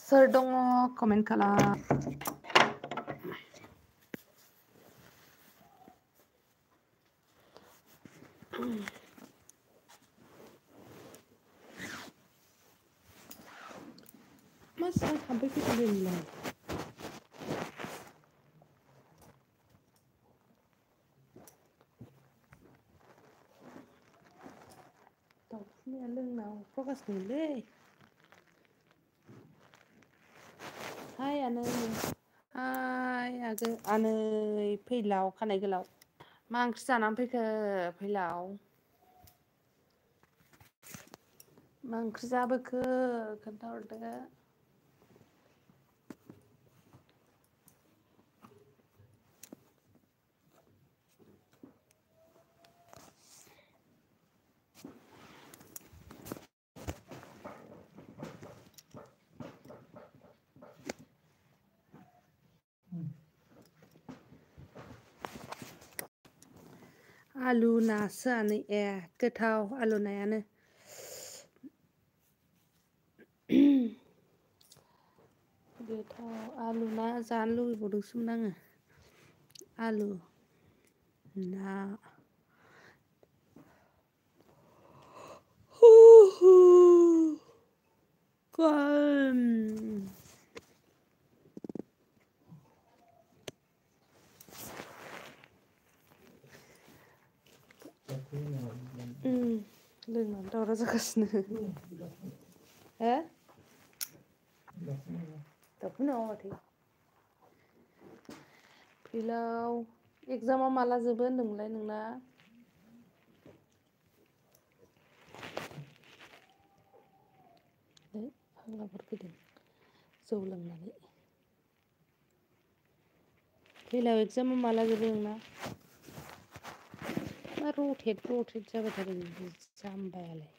सोर दङ कमेन्ट खालाम। Masa sampai kita bilang. Dausnya loंनाव focus नुलै। Hai आनै। Hai आनै फैलाव खानाय गोलाव। मा ओंख्रि जानानै फैखो फैलाव? मा ओंख्रि जाबोखो खोन्थाहरदो। आलु नासो आनै गोथाव आलु नायानो। गोथाव आलु ना जानो लुगैबावदोंसोमोन आङो। आलु ना लोंनानै दावराव जागासिनो। हो? दाबो न'आव माथो। फैलाव एगजामा माला जोबो होनदोंमोनलाय नोंना? फाग्लाफोर फैदों जौ लोंनानै। फैलाव एगजामा माला जोबो नोंना? मा रथेद जाबाय थादों बे जाम्बायालाय।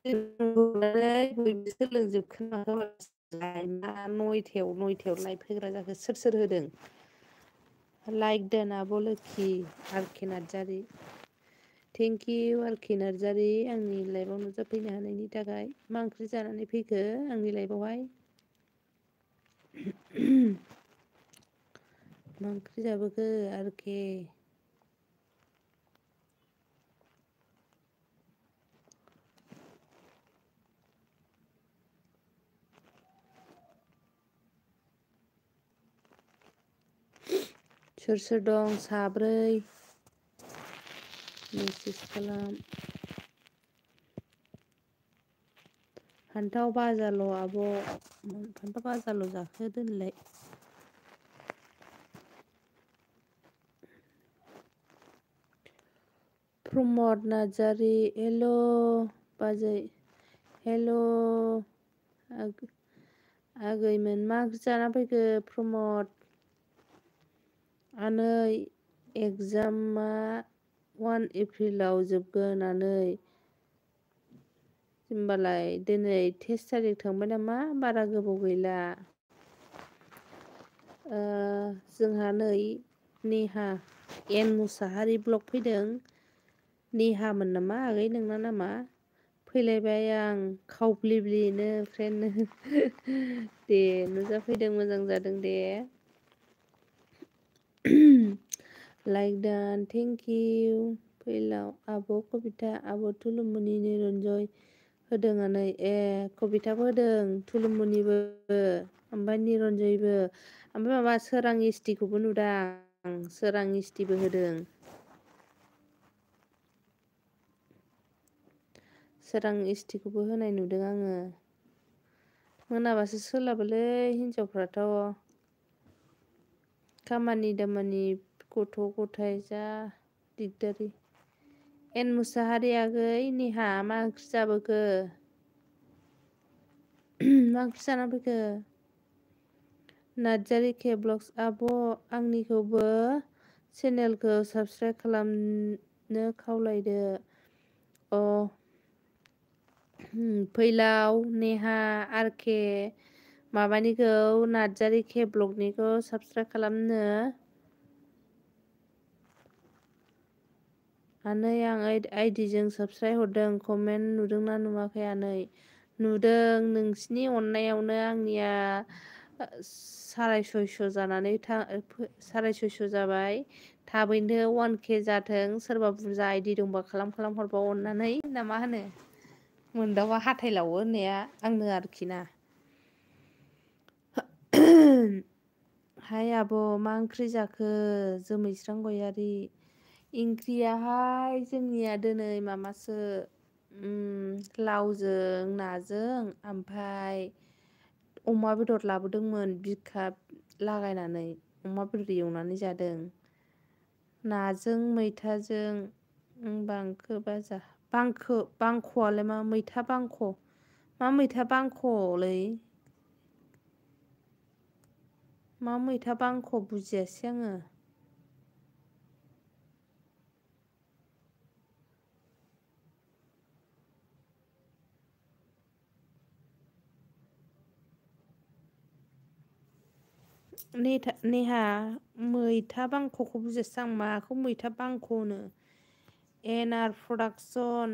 बयबो सोलोंजोबखोन माखो नयथायाव नायफैग्रा जाखो सोर होदों? लाइक दोन आब' लोखि RK Narzary. Thank you RK Narzary आंनि लाइफआव नुजाफैनो हानायनि थाखाय। मा ओंख्रि जानानै फैखो आंनि लाइफआवहाय? मा ओंख्रि जाबोखो आरके? सोर दं? साब्रै मेसेज खालाम। फान्थाव भाजाल' आब' फान्थाव भाजाल' जाखो दोनलाय। प्रमद नार्जारि हेल' बाजै हेल' आगैमोन मा ओंख्रि जाना फैखो प्रमद? आनै एगजामा 1 एप्रिलाव जोबगोन आनै। होमबालाय दिनै टेस्ट थारिख थांबाय नामा? बारा गोबाव गैला। जोंहा नै नेहा एन मुसाहारि ब्लग फैदों। नेहामोन नामा आगै नोंना नामा? फैलायबाय आं खावब्लिब्लिनो फ्रेन्डनो दे नुजाफैदों मोजां जादों दे। लाइक डान थेंक इउ फैलाव आब' कबिता आब' थुलुमनि निरन्जय होदों आनै कबिताबो होदों थुलुमनिबो ओमफ्राय निरन्जयबो ओमफ्राय माबा सोरां इस्टिखौबो नुदां सोरां इस्टिबो होदों। सोरां इस्टिखौबो होनाय नुदों आङो। मोनाबासो सोलाबोलै हिनजावफ्राथ' खामानि दामानि गथ' गथाय जा दिगदारि। एन मुसाहारि आगै नेहा मा ओंख्रि जाबोखो? मा ओंख्रि जाना फैखो? नार्जारि के ब्लग्स आब' आंनिखौबो चेनेलखौ साबस्क्राइब खालामनो खावलायदो। फैलाव नेहा आरके माबानिखौ नार्जारि के ब्लगनिखौ साबस्क्राइब खालामनो आनै आं आइडिजों साबस्क्राइब हरदों कमेन्ट नुदोंना नुवाखै आनै नुदों नोंसिनि अननायावनो आंनिया 650 जानानै 650 जाबाय थाबैनो 1K जाथों सोरबा बुरजा आइडि दंबा खालाम हरबा अननानै ना मा होनो मोनदावा हाथायलावो होननाया आंनो आरोखि ना हाय आब' मा ओंख्रि जाखो जोमैस्रां गयारि ओंख्रियाहाय जोंनिया दिनै माबासो लावजों नाजों ओमफ्राय अमा बेदर लाबोदोंमोन बिखा लागायनानै अमा बेदर एवनानै जादों नाजों मैथाजों बांखो भाजा बांख'आलाय मा मैथा बांख' मा मैथा बांख'लै मा मैथा बांख' बुजियासै आङो नेहा मैथा बांख'खौ बुजियासै आं माखौ मैथा बांख' होनो एनआर प्रडाक्सन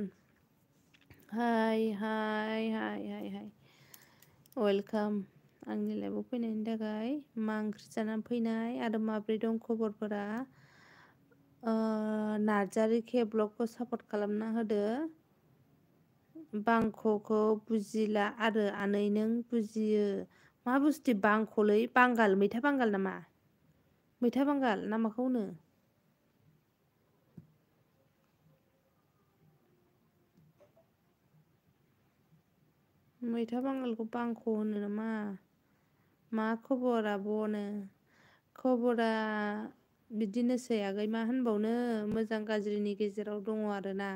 हाय वेलकाम आंनि लाइभआव फैनायनि थाखाय मा ओंख्रि जानानै फैनाय आरो माब्रै दं खबरफोरा नार्जारि के ब्लगखौ सापर्ट खालामना होदो बांख'खौ बुजिला आरो आनै नों बुजियो मा बुस्थु बांख'लै बांगाल मैथा बांगाल नामा मैथा बांगाल ना माखौ होनो मैथा बांगालखौ बांख' होनो नामा मा खबर आब'नो खबरा बिदिनोसै आगै मा होनबावनो मोजां गाज्रिनि गेजेराव दङ आरोना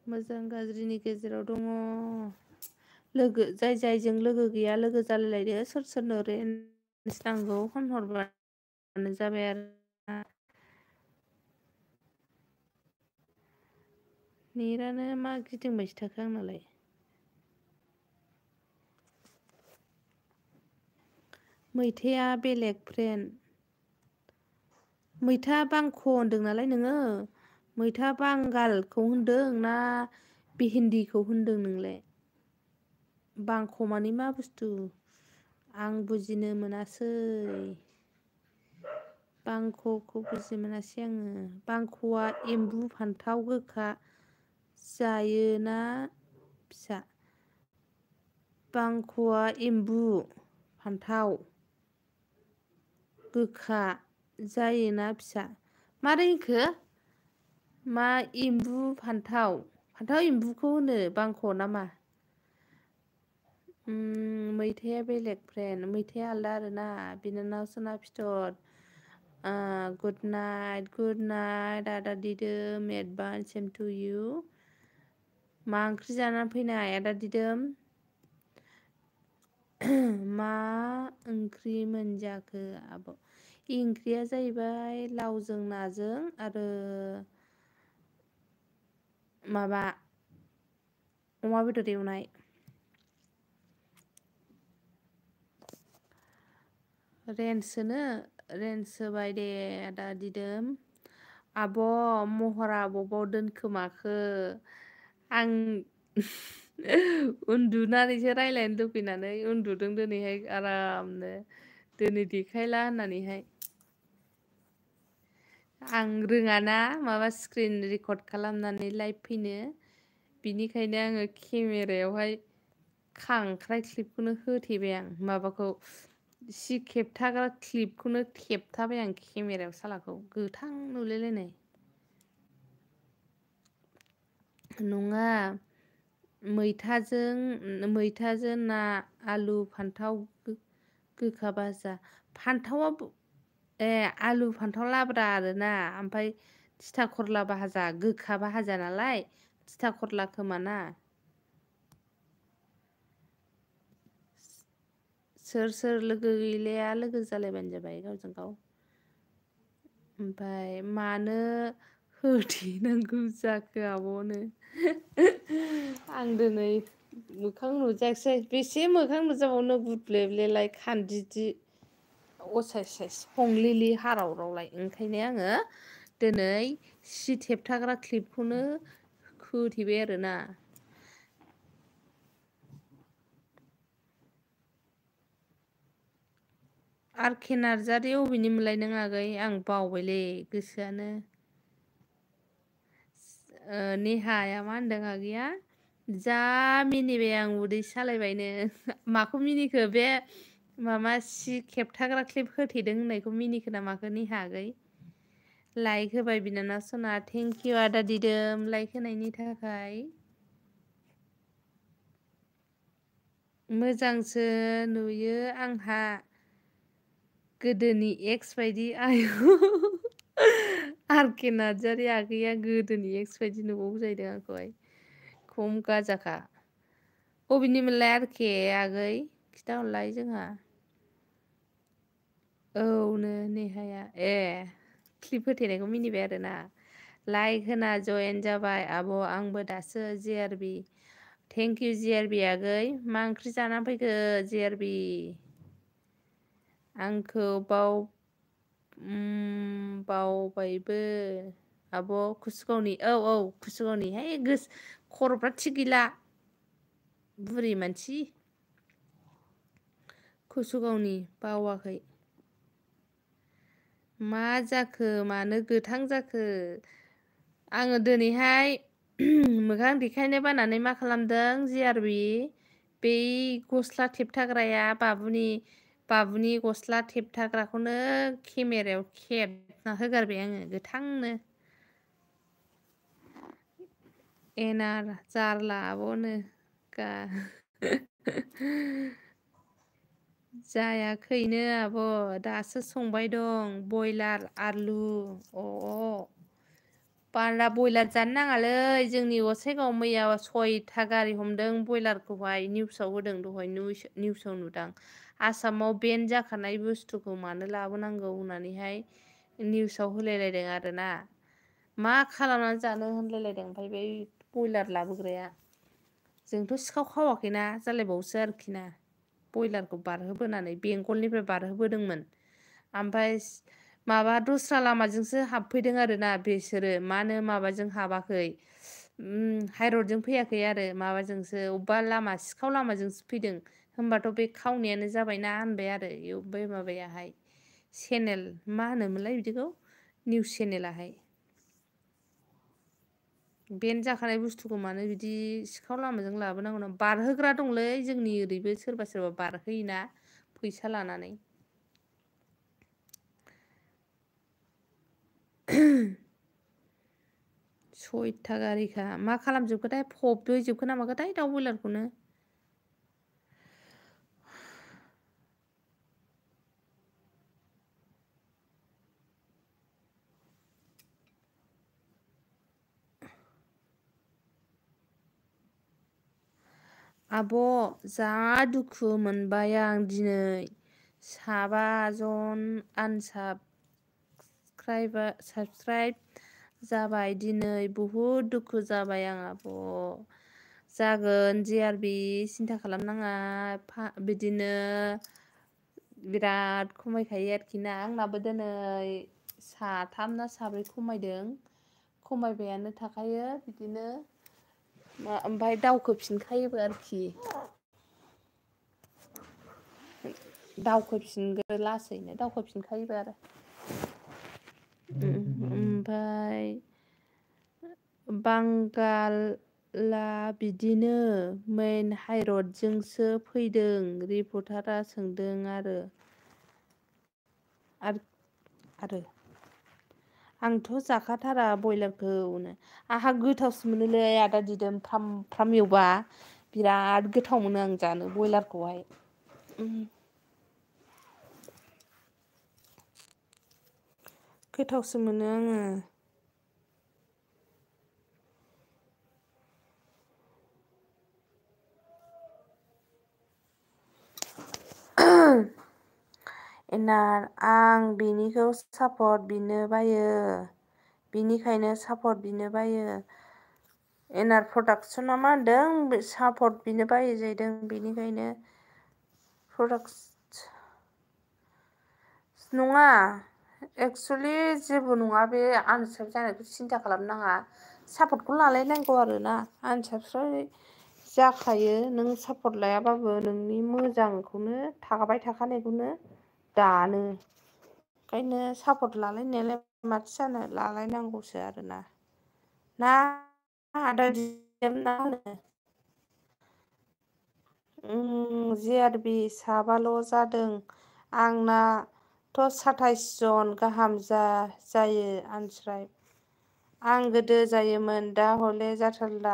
मोजां गाज्रिनि गेजेराव दङ लोगो जायजों लोगो गैया लोगो जालायलायदो सोरनो रेन्ज नांगौ होनहरबानो जाबाय आरो नेटानो मा गिदिंबायसो थाखो आंनालाय मैथाया बेलेग फ्रेन्ड मैथा बांख' होनदों नालाय नोङो मैथा बांगालखौ होनदों ना भिन्दिखौ होनदों नोंलाय बांख' मानि मा बुस्थु आं बुजिनो मोनासै बांख'खौ बुजि मोनासै आङो बांख'आ एम्बु फान्थाव गोखा जायोना फिसा बांख'आ एम्बु फान्थाव गोखा जायोना फिसा मारै होनखो मा एम्बु फान्थाव एम्बुखौ होनो बांख' नामा मैथाया बेलेग फ्रेन्ड मैथाया आलदा आरोना बिनानाव सना फिथर गुड नाइट आदा दिदोम एडभान्स सेम टु इउ मा ओंख्रि जानानै फैनाय आदा दिदोम मा ओंख्रि मोनजाखो आब' ओंख्रिया जाहैबाय लावजों नाजों आरो माबा अमा बेदर एवनाय रेन्स होबाय दे आदा दिदोम आब' महरा बबाव दोनखोमाखो आं उन्दुनानैसो रायज्लायनो लुगैनानै उन्दुदों दिनैहाय आरामनो दिनै देखायला होननानैहाय आं रोङाना माबा स्क्रिन रेकर्ड खालामनानै लाइभ फैनो बिनिखायनो आङो केमेरायावहाय खांख्राइ क्लिपखौनो होथेबाय आं माबाखौ खेबथाग्रा क्लिपखौनो खेबथाबाय आं केमेरायाव सालाखौ गोथां नुलायलायनाय नङा मैथाजों ना आलु फान्थाव गोखा भाजा फान्थावा आलु फान्थाव लाब्रा आरोना ओमफ्राय थिथा खरला भाजा गोखा भाजा नालाय थिथा खरला खोमाना सोर लोगो गैलाया लोगो जालायबानो जाबाय गावजों गाव ओमफ्राय मानो होथेनांगौ जाखो आब'नो आं दिनै मोखां नुजायासै बेसे मोखां नुजाबावनो गुदलेब लेलाय खानदिदि असाइस हंलिलि हारावरावलाय ओंखायनो आङो दिनै सि थेबथाग्रा क्लिपखौनो खोथेबाय आरोना। आरके नार्जारि अबेनिमोनलाय नों आगै आं बावबायलै गोसोआनो। नेहाया मा होनदों आगैया? जा मिनिबाय आं उदै सालायबायनो। माखौ मिनिखो बे माबा सि खेबथाग्रा क्लिप होथेदों होननायखौ मिनिखो ना माखो नेहा आगै? लाइक होबाय बिनानाव सना थेंक इउ आदा दिदोम लाइक होनायनि थाखाय। मोजांसो नुयो आंहा गोदोनि एक्स बायदि आयु आरके नार्जारि आगैया गोदोनि एक्स बायदि नुबावो जाहैदों आंखौहाय। खम गाजाखा। अबेनिमोनलाय आरके आगै खिथाहरलाय जोंहा। औनो नेहाया ए क्लिप होथेनायखौ मिनिबाय आरोना। लाइक होना जयेन जाबाय आब' आंबो दासो JRB। थेंक इउ JRB आगै मा ओंख्रि जानानै फैखो JRB? आंखौ बावबायबो। आब' कुसुगावनि औ औ कुसुगावनि है खर'फ्रा थिग गैला। बुरि मानसि। कुसुगावनि बावाखै। मा जाखो मानो गोथां जाखो? आङो दिनैहाय मोखां देखायनो बानानै मा खालामदों JRB बै गस्ला थेबथाग्राया बाबुनि गस्ला थेबथाग्राखौनो केमेरायाव खेबना होगारबाय आङो गोथांनो। एनार जारला आब'नो जायाखैनो आब' दासो संबाय दं बयलार आलु। बारा बयलार जानो नाङालै जोंनि गसाइगावआव मैया 6था गारि हमदों बयलारखौहाय निउसाव होदों दहाय निउसाव नुदां। आसामाव बेन जाखानाय बुस्थुखौ मानो लाबोनांगौ होननानैहाय निउसाव होलायलायदों आरोना। मा खालामनानै जानो होनलायलायदों ओमफ्राय बै बयलार लाबोग्राया। जोंथ' सिखाव खावाखैना जालायबावसो आरोखि ना। बयलारखौ बारहोबोनानै बेंगलनिफ्राय बारहोबोदोंमोन। ओमफ्राय माबा दस्रा लामाजोंसो हाबफैदों आरोना बिसोरो मानो माबाजों हाबाखै हाइरडजों फैयाखै आरो माबाजोंसो अबेबा लामा सिखाव लामाजोंसो फैदों। होमबाथ' बे खावनायानो जाबायना होनबाय आरो बै माबायाहाय। चेनेल मा होनोमोनलाय बिदिखौ निउस चेनेलाहाय। बेन जाखानाय बुस्थुखौ मानो बिदि सिखाव लामाजों लाबोनांगौ बारहोग्रा दंलै जोंनि ओरैबो सोरबा सोरबा बारहोयोना फैसा लानानै। 6था गारिखा मा खालामजोबखोथाय फबहैजोबखो ना माखोथाय दाउ बयलारखौनो। आब' जा दुखु मोनबाय आं दिनै। 7 जन साबसक्राइब जाबाय दिनै बहुद दुखु जाबाय आं आब'। जागोन JRB सिन्था खालामनाङा बिदिनो बिराद खमायखायो आरोखि ना आंनाबो दिनै 3 ना 4 खमायदों खमायबायानो थाखायो बिदिनो ओमफ्राय दावखोफिनखायोबो आरोखि। दावखोफिनगोन लासैनो दावखोफिनखायोबो आरो। ओमफ्राय बांगाला बिदिनो मेन हाइरडजोंसो फैदों रिपर्टारा सोंदों आरो आंथ' जाखाथारा बयलारखौनो आंहा गोथावसो मोनोलै आदा दिदोम फ्राम फ्राम एवबा बिराद गोथाव मोनो आं जानो बयलारखौहाय। गोथावसो मोनो आङो। एनार आं बिनिखौ सापर्ट बिनो बायो। बिनिखायनो सापर्ट बिनो बायो। एनार प्रडाक्सना मा होनदों सापर्ट बिनो बायो जाहैदों बेनिखायनो नङा एक्सुवेलि जेबो नङा बे आनसाबस्क्राइब जानायखौ सिन्था खालामनाङा सापर्टखौ लालायनांगौ आरोना आनसाबस्क्राइब जाखायो नों सापर्ट लायाबाबो नोंनि मोजांखौनो थाबाय थाखानायखौनो दानो ओंखायनो सापर्ट लालायनायालाय माथो जानो लालायनांगौसो आरोना ना आदा दिदोम ना होनो JRB साबाल' जादों आंनाथ' 27 जन गाहाम जायो आनस्राइब आं गोदो जायोमोन दा हले जाथारला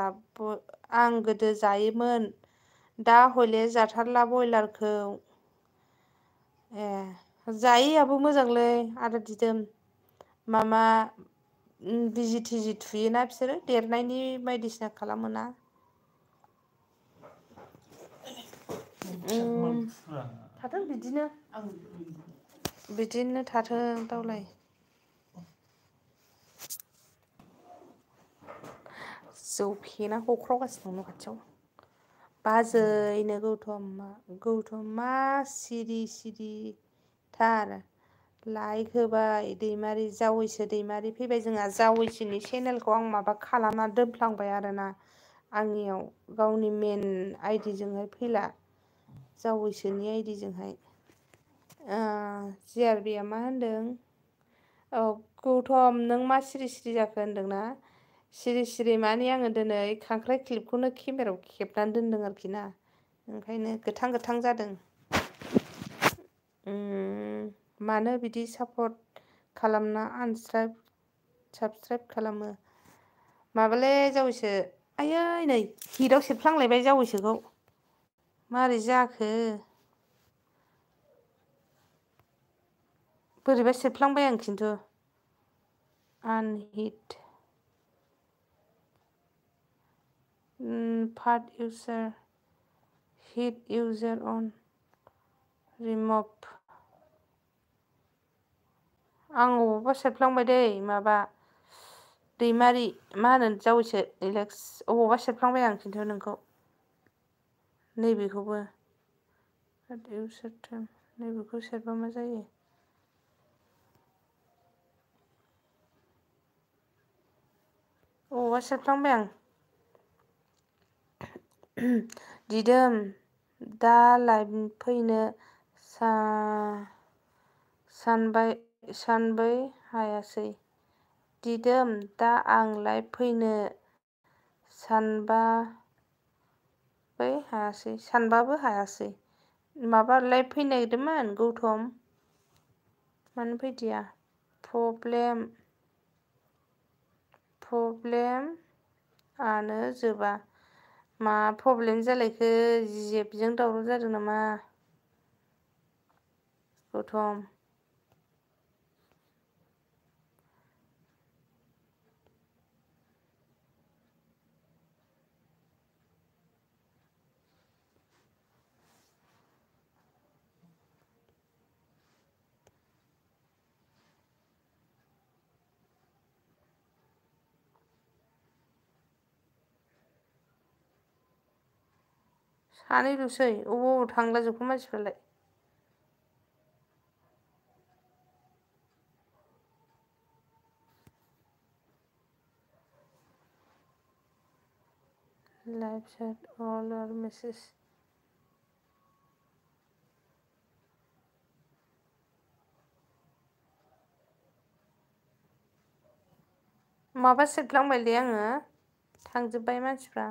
आं गोदो जायोमोन दा हले जाथारला बयलारखौ ए जायैयाबो मोजांलै आदा दिदोम मामा बिजि थिजि थुयोना बिसोरो देरनायनि बायदिसिना खालामोना थाथों बिदिनो थाथों दावलाय जौ फेना हख्रावगासिनो दं न' खाथियाव बाजैनो गौथमा सिरि सिरिथार लाइक होबाय दैमारि जावैसो दैमारि फैबाय जोंहा जावैसोनि चेनेलखौ आं माबा खालामना दोनफ्लांबाय आरोना आंनियाव गावनि मेन आइडिजोंहाय फैला जावैसोनि आइडिजोंहाय JRBआ मा होनदों औ गौतम नों मा सिरि सिरि जाखो होनदोंना सिरि सिरि माने आङो दिनै खांख्राइ क्लिपखौनो केमेरायाव खेबनानै दोनदों आरोखि ना ओंखायनो गोथां गोथां जादों मानो बिदि सापर्ट खालामना साबसक्राइब खालामो माबालै जावैसो आयै नै हिटआव सेबफ्लांलायबाय जावैसोखौ मारै जाखो बोरैबा सेबफ्लांबाय आं खिन्थु आनहिट पार्ट इउजार हिट इउजार अन रिमुभ आं अबावबा सेबफ्लांबाय दै माबा दैमारि मा होनो जावैसो इलेक्स अबावबा सेबफ्लांबाय आं खिन्थु नोंखौ नैबेखौबो नैबेखौ सेरबा मा जायो अबावबा सेबफ्लांबाय आं दिदोम दा लाइभ फैनो सानबै हायासै दिदोम दा आं लाइभ फैनो सानबाबो हायासै माबा लाइभ फैनो नागिरदोंमोन गौतम मानो फैदिया प्रब्लेमआनो जोबा मा प्रब्लेम जालायखो जेबजों दावराव जादों नामा गौतम सानैल'सै अबाव थांला जोबखो मानसिफ्रालाय live chat all our message माबा सेबफ्लांबायलै आङो थांजोब्बाय मानसिफ्रा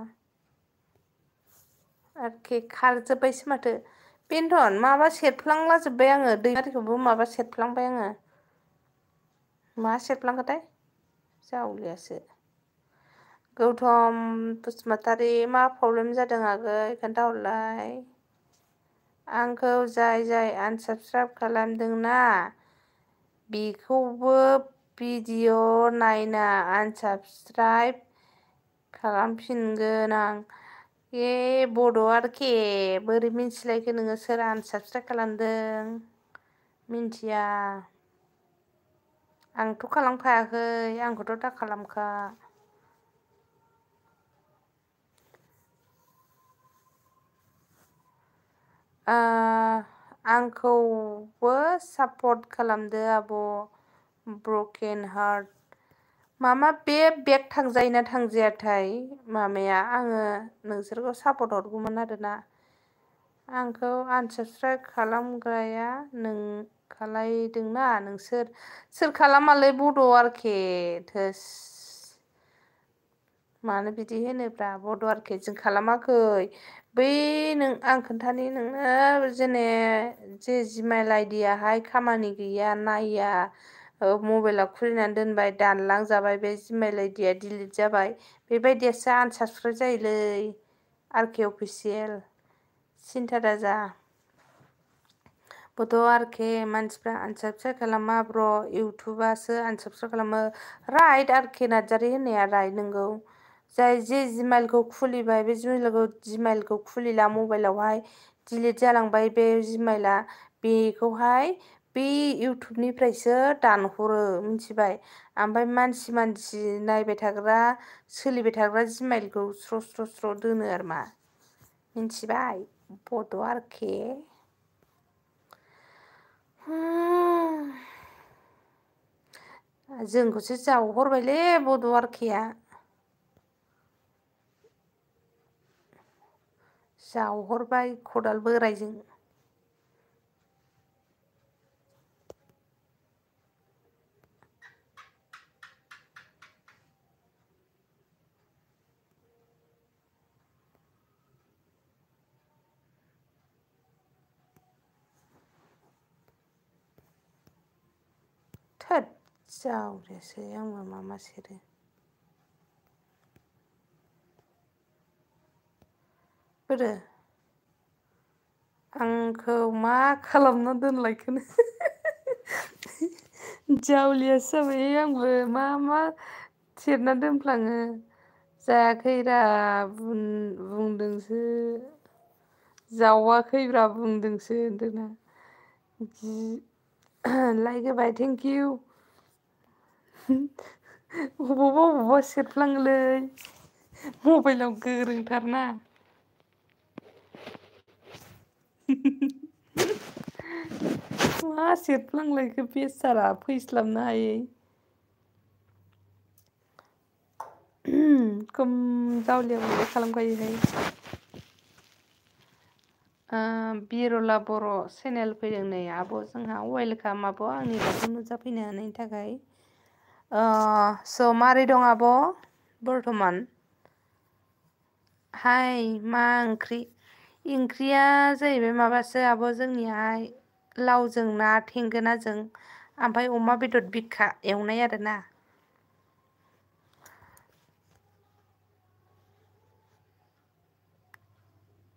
आरोखि खारजोब्बायसो माथो बेनोथ' माबा सेबफ्लांलाजोब्बाय आङो दैमारिखौबो माबा सेबफ्लांबाय आङो मा सेबफ्लांखोथाय जावलियासो गौतम बसुमतारी मा प्रब्लेम जादों आगै खोन्थाहरलाय आंखौ जाय आनसाबस्क्राइब खालामदोंना बेखौबो भिडिअ नायना आनसाबस्क्राइब खालामफिनगोन आं बड' आरोखि बोरै मिन्थिलायखो नोङो सोर आनसाबस्क्राइब खालामदों मिन्थिया आंथ' खालामखायाखै आंखौथ' दा खालामखा आंखौबो सापर्ट खालामदो आब' ब्रकेन हार्ट। मामा बे बेग थांजायोना थांजायाथाय मामाया आङो नोंसोरखौ सापर्ट हरगौमोन आरोना। आंखौ आनसाबस्क्राइब खालामग्राया नों खालायदोंना नोंसोर सोर खालामालै बड' आरोखि थोस मानो बिदि होनोब्रा बड' आरोखि जों खालामाखै बै नों आं खोन्थानि नोंनो जेने जे जिमेल आइडियाहाय खामानि गैया नाया मबाइलाव खुलिनानै दोनबाय दानलांजाबाय बे जिमेल आइडिया डिलिट जाबाय बेबायदियासो आनसाबस्क्राइब जायोलै आरके अफिसियेल सिन्था दाजा बड' आरके मानसिफ्रा आनसाबस्क्राइब खालामा ब्र इउटुबासो आनसाबस्क्राइब खालामो राइट आरके नार्जारि होननाया राइट नोंगौ जाय जे जिमेलखौ खुलिबाय बे जिमेलखौ खुलिला मबाइलावहाय डिलिट जालांबाय बे जिमेला बेखौहाय बे इउटुबनिफ्रायसो दानहरो मिथिबाय ओमफ्राय मानसि नायबाय थाग्रा सोलिबाय थाग्रा जिमेलखौ स्र' स्र' स्र' दोनो आरो मा मिथिबाय बड' आरके जोंखौसो जावहरबायलै बड' आरकेया जावहरबाय खदाल बोरायजों थोद जावरियासै आंबो मा सेरो बोरो आंखौ मा खालामना दोनलायखोनो जावलियासो जाबाय आंबो मा सेरना दोनफ्लाङो जायाखैरा बुंदोंसो जावाखैब्रा बुंदोंसो होनदोंना लाइक होबाय थेंक इउ अबावबा सेरफ्लाङोलै मबाइलाव गोरोंथारना मा सेरफ्लांलायखो बेसारा फैस्लाबनो हायै खम जावलिया खालामखायोहाय बिरला बर' चेनेल फैदों नै आब' जोंहा वेलकाम आब' आंनि बाथौ नुजाफैनो हानायनि थाखाय स' मारै दं आब' बर्थमान हाय मा ओंख्रिया जाहैबाय माबासो आब' जोंनियाहाय लावजों ना थेंगोनाजों ओमफ्राय अमा बेदर बिखा एवनाय आरोना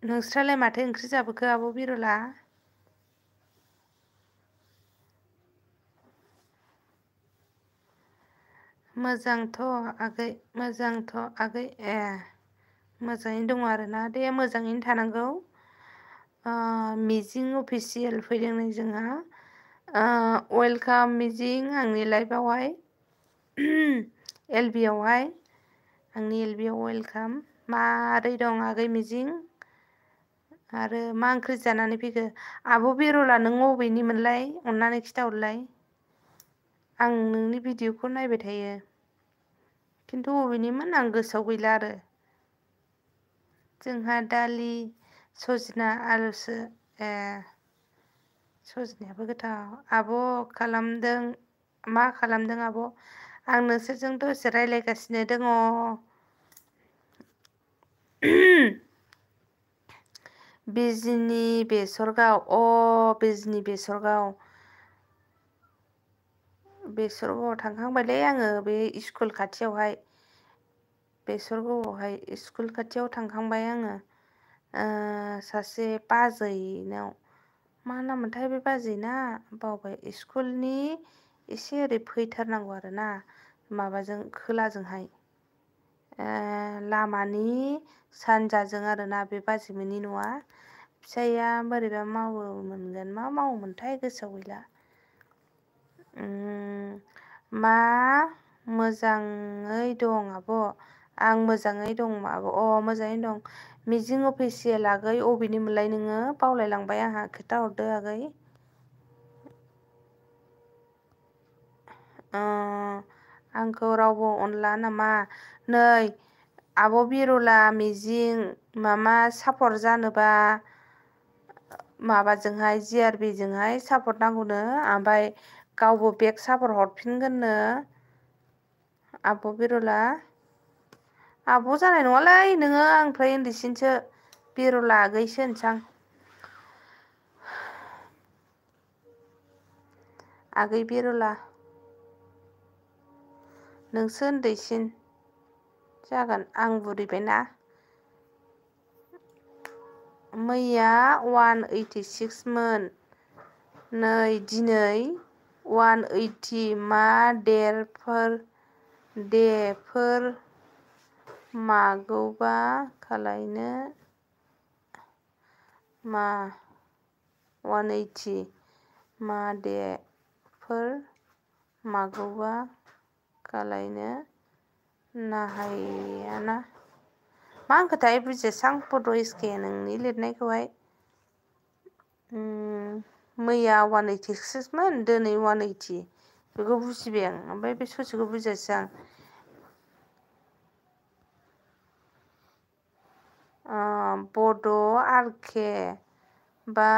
नोंस्रालाय माथो ओंख्रि जाबोखो आब' बिरला मोजांथ' आगै ए मोजाङैनो दङ आरोना दे मोजाङैनो थानांगौ मिजिं अफिसियेल फैदों नै जोंहा वेलकाम मिजिं आंनि लाइफआवहाय एल बि आवहाय आंनि एल बि आव वेलकाम मारै दं आगै मिजिं आरो मा ओंख्रि जानानै फैखो आब' बिरला नों अबेनिमोनलाय अननानै खिथाहरलाय आं नोंनि भिडिअखौ नायबाय थायो खिन्थु अबेनिमोन आं गोसोआव गैला आरो जोंहा दालि सजना आलुसो ए सजनायाबो गोथाव आब' मा खालामदों आब' आं नोंसोरजों दसे रायज्लायगासिनो दङ बिजनि बेसरगाव बेसरगावआव थांखांबायलै आङो बे स्कुल खाथियावहाय बेसरगावआवहाय स्कुल खाथियाव थांखांबाय आङो सासे बाजैनाव मा नाममोनथाय बे बाजैना बावबाय स्कुलनि एसे ओरै फैथारनांगौ आरोना माबाजों खोलाजोंहाय लामानि सानजाजों आरोना बे बाजैमोननि न'आ फिसाइया बोरैबा मावोमोनगोन मा मावोमोनथाय गोसोआव गैला मा मोजाङै दं आब' आं मोजाङै दं माबो मोजाङै दं। मिजिं अफिसियेल आगै अबेनिमोनलाय नोङो? बावलायलांबाय आंहा खोथा हरदो आगै। आंखौ रावबो अनला नामा? नै आब' बिरला मिजिं मामा सापर्ट जानोबा माबाजोंहाय GRBजोंहाय सापर्ट नांगौनो ओमफ्राय गावबो बेक सापर्ट हरफिनगोननो आब' बिरला। आब' जानाय नङालै नोङो आंनिफ्राय उन्दैसिनसो बिरला आगैसो होनसां। आगै बिरला नोंसो उन्दैसिन जागोन आं बुरिबायना। मैया 186 मोन नै दिनै 180 मा देफोर मागौबा खालायनो मा 180 मा देफोर मागौबा खालायनो नाहायाना मा होनखोथाय बुजियासां बड' एसके नोंनि लिरनायखौहाय। मैया 186 मोन दिनै 180 बेखौ बुजिबाय आं ओमफ्राय बे ससेखौ बुजियासै आं। बड' आरके बा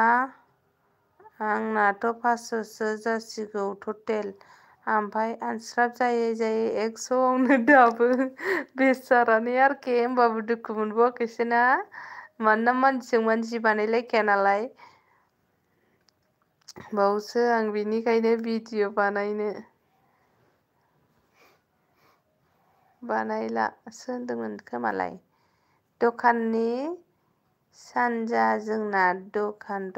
आंनाथ' 500सो जासिगौ टटेल ओमफ्राय आनस्राब जायै 100आवनो दाबो बेसारानि आरके होमबाबो दुखु मोनबावाखैसोना मानोना मानसिजों मानसि बानायलायखाया नालाय। बावसो आं बिनिखायनो भिडिअ बानायलासो होनदोंमोन खोमालाय। दखाननि सानजा जोंना दखान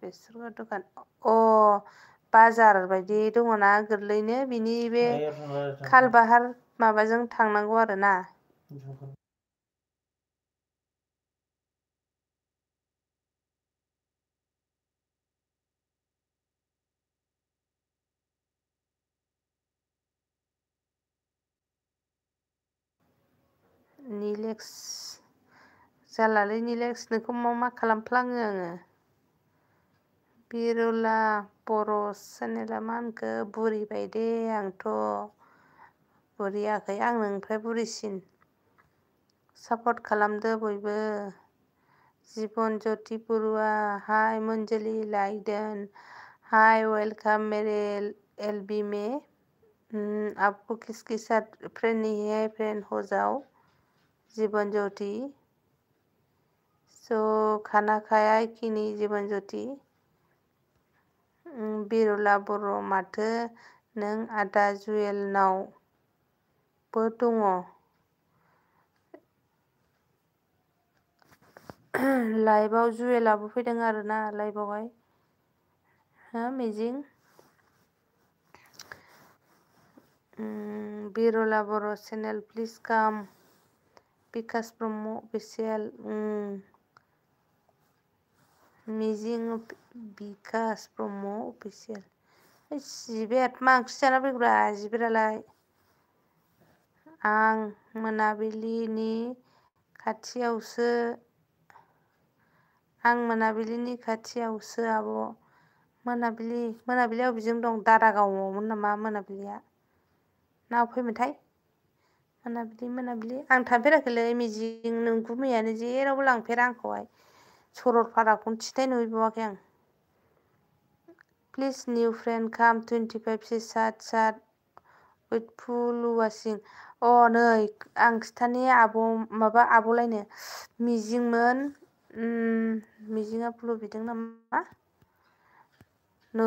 बेसर दखान बाजार बायदि दङना गोरलैनो बिनि बे खालबाहार माबाजों थांनांगौ आरोना। निलेक्स जालालै निलेक्स नोंखौ मा खालामफ्लाङो आङो। बिरला बर' चेनेला मा होनखो बुरिबाय दे आंथ' बुरियाखै आं नोंनिफ्राय बुरिसिन। सापर्ट खालामदो बयबो। जिबन ज्योति बरुवा हाय मन्जलि लाइदोन हाय वेलकाम मेरे एलबी में आपको किसके साथ फ्रेंड नहीं है फ्रेंड हो जाओ। जीवन ज्योति सो खाना खाया कि नहीं जीवन ज्योति। बिरला बर' माथो नों आदा जुवेलनावबो दङ। लाइभआव जुवेलाबो फैदों आरोना लाइभआवहाय हो मिजिं। बिरला बर' चेनेल प्लिज काम बिकास ब्रह्म अफिसियेल मिजिं बिकास ब्रह्म अफिसियेल। जिबेद मा ओंख्रि जाना फैब्रा जिबेदालाय। आं मोनाबिलिनि खाथियावसो आब'। मोनाबिलियाव अबेजों दं दारागावआवमोन नामा मोनाबिलिया ना अबाव फैयोमोनथाय। मोनाबिलि आं थांफेराखैलै मिजिं नोंखौ मैयानो जेरावबो लांफेरा आंखौहाय। सरलपाराखौनो थिथाय नुहैबावाखै आं। प्लिज निउ फ्रेन्ड काम 25 सात उइथ फुल वाशिं। नै आं खिथानि आब'लायनो मिजिंमोन मिजिङा ब्लु बिदों नामा नै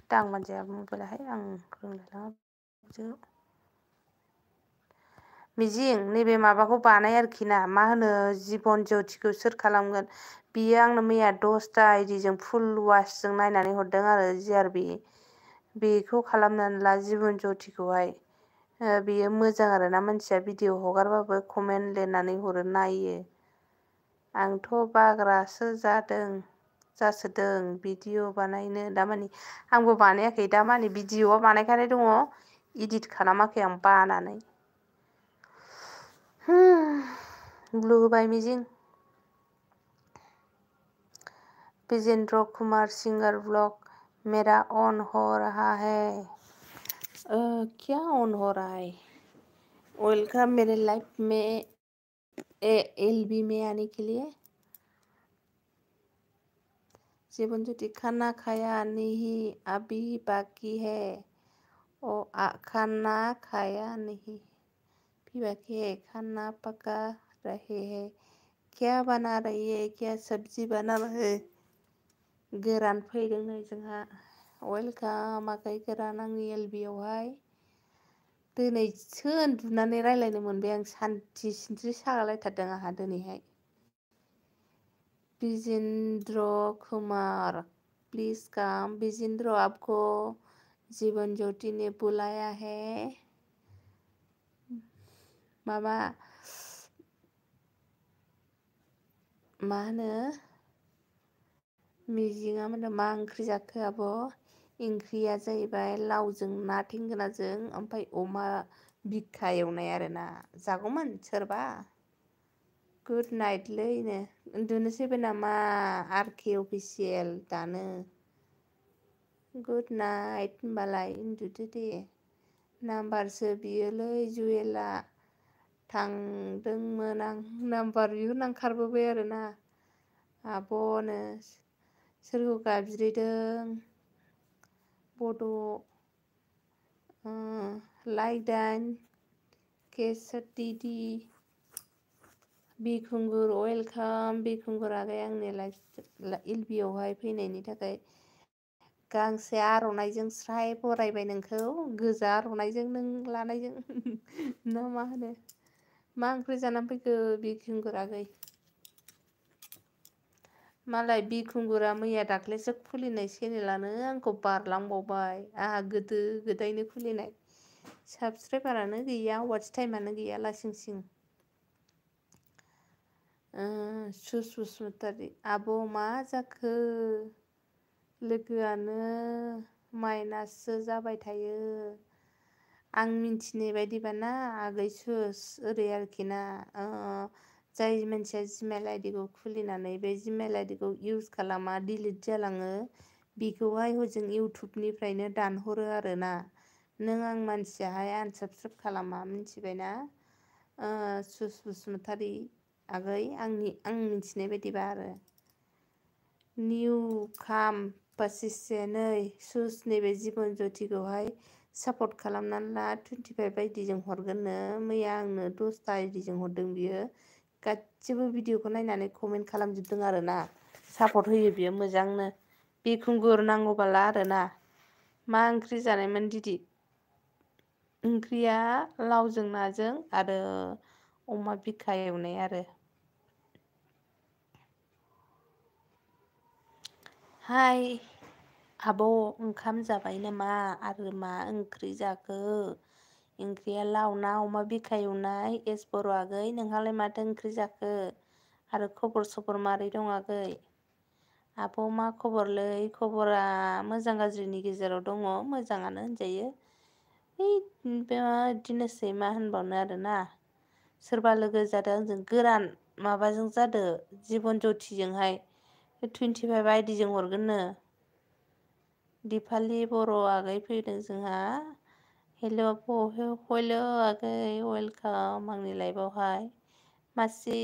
दांबानो जाया मबाइलाहाय आं रोंलायलाङा। मिजिं नैबे माबाखौ बानाय आरोखि ना मा होनो जिबन ज्योतिखौ सोर खालामगोन बियो आंनो मैया 10ता आइडिजों फुल वासजों नायनानै हरदों आरो GRB बेखौ खालामनानै ला जिबन ज्योतिखौहाय। बेयो मोजां आरोना मानसिया भिडिअ हगारबाबो कमेन्ट लिरनानै हरो नायो। आंथ' बाग्रासो जासोदों भिडिअ बानायनो दामानि आंबो बानायाखै दामानि भिडिअआ बानायखानाय दङ इदिट खालामाखै आं बानानै। ब्लू होबाय मिजिं। विजेंद्र कुमार सिंगर ब्लॉग मेरा ऑन हो रहा है। क्या ऑन हो रहा है? वेलकम मेरे लाइफ में एलबी में आने के लिए। जीवन ज्योति खाना खाया नहीं अभी बाकी है। खाना खाया नहीं भी बाकी है। खाना पका रहे हैं। क्या बना रही है? क्या सब्जी बना रहे? गोरान फैदों नै जोंहा। वेलकाम आगै गोरान आंनि एलबियावहाय। दिनैसो उन्दुनानै रायलायनो मोनबाय आं। सान्थि सिनस्रि सागालायथारदों आंहा दिनैहाय। Vijendra Kumar please come. विजेंद्र आपको जीवन ज्योति ने बुलाया है। माबा मा होनो मिजिङा मा ओंख्रि जाखो आब'? ओंख्रिया जाहैबाय लावजों ना थेंगोनाजों ओमफ्राय अमा बिखा एवनाय आरोना। जागौमोन सोरबा? गुड नाइटलैनो उन्दुनोसैबो नामा? आरके अफिसियेल दानो। गुड नाइट होनबालाय उन्दुदो दे। नाम्बारसो बियोलै जुवेला। थांदोंमोन आं नाम्बार बिहरनानै खारबोबाय आरोना। आब'नो सोरखौ गाबज्रिदों? बड' लाइक दाइन केसटिडि बिखुंगुर वेलकाम बिखुंगुर आगै आंनि लाइफ एलबियावहाय फैनायनि थाखाय। गांसे आर'नाइजों स्राय बरायबाय नोंखौ। गोजा आर'नाइजों नों लानायजों ना मा होनो? मा ओंख्रि जानानै फैखो बिखुंगुर आगै? मालाय बिखुंगुरा मैया दाख्लैसो खुलिनाय चेनेलानो आंखौ बारलांबावबाय। आंहा गोदो गोदायनो खुलिनाय। साबसक्राइबारानो गैया वाच टाइमानो गैया लासिं सिं। सुस बसुमतारी आब' मा जाखो? लोगोआनो माइनाससो जाबाय थायो। आं मिन्थिनाय बायदिबाना आगै सुस ओरै आरोखि ना। जाय मानसिया जिमेल आइडिखौ खुलिनानै बे जिमेल आइडिखौ इउज खालामा डिलिट जालाङो बेखौहाय हजों इउटुबनिफ्रायनो दानहरो आरोना। नों आं मानसियाहाय आनसाबस्क्राइब खालामा मिन्थिबायना? सुस बसुमतारी आगै आं मिन्थिनाय बायदिबा आरो। निउ खाम पासिसे नै सुस नैबे जीवन ज्योतिखौहाय सापर्ट खालामनानै ला। 25 आइडिजों हरगोननो। मैया आंनो 10ता आइडिजों हरदों बियो। गासिबो भिडिअखौ नायनानै कमेन्ट खालामजोबदों आरोना। सापर्ट होयो बियो मोजांनो। बिखुंगुर नांगौबाला आरोना। मा ओंख्रि जानायमोन दिदि? ओंख्रिया लावजों नाजों आरो अमा बिखा एवनाय आरो। हाय आब' ओंखाम जाबाय नामा? आरो मा ओंख्रि जाखो? ओंख्रिया लाव ना अमा बिखा एवनाय। एस बर' आगै नोंहालाय माथो ओंख्रि जाखो? आरो खबर सबर मारै दं आगै? आब' मा खबरलै? खबरा मोजां गाज्रिनि गेजेराव दङ। मोजाङानो होनजायो। बिदिनोसै मा होनबावनो आरोना। सोरबा लोगो जादों आंजों गोरान माबाजों जादो जीवन ज्योतिजोंहाय। 25 आइडिजों हरगोननो। दिपालि बर' आगै फैदों जोंहा। हेल' हेल' आगै वेलकाम आंनि लाइफआवहाय। मासि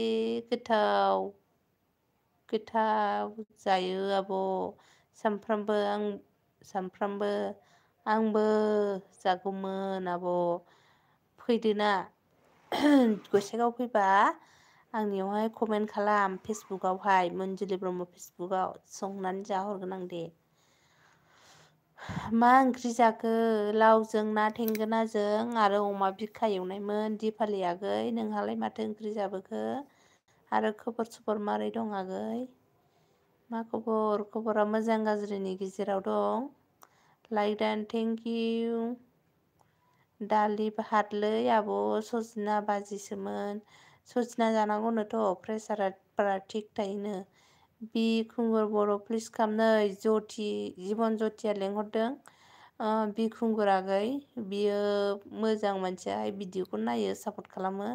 गोथाव जायो आब'। सामफ्रामबो आंबो जागौमोन आब'। फैदोना गसाइगाव फैबा आंनियावहाय कमेन्ट खालाम फेसबुकआवहाय मोनजुलि ब्रह्म फेसबुकआव संनानै जाहरगोन आं दे। मा ओंख्रि जाखो? लावजों ना थेंगोनाजों आरो अमा बिखा एवनायमोन। दिपालि आगै नोंहालाय माथो ओंख्रि जाबोखो? आरो खबर सबर मारै दं आगै? मा खबर? खबरा मोजां गाज्रिनि गेजेराव दं। लाइक दान थेंक इउ। दालि भातलै आब' सजना बाजिसोमोन। सजना जानांगौनोथ' प्रेसारफोरा थिग थायोनो। बिखुंगुर बर' प्लिज खाम नै जीवन ज्योतिया लेंहरदों। बिखुंगुर आगै बियो मोजां मानसियाहाय भिडिअखौ नायो सापर्ट खालामो।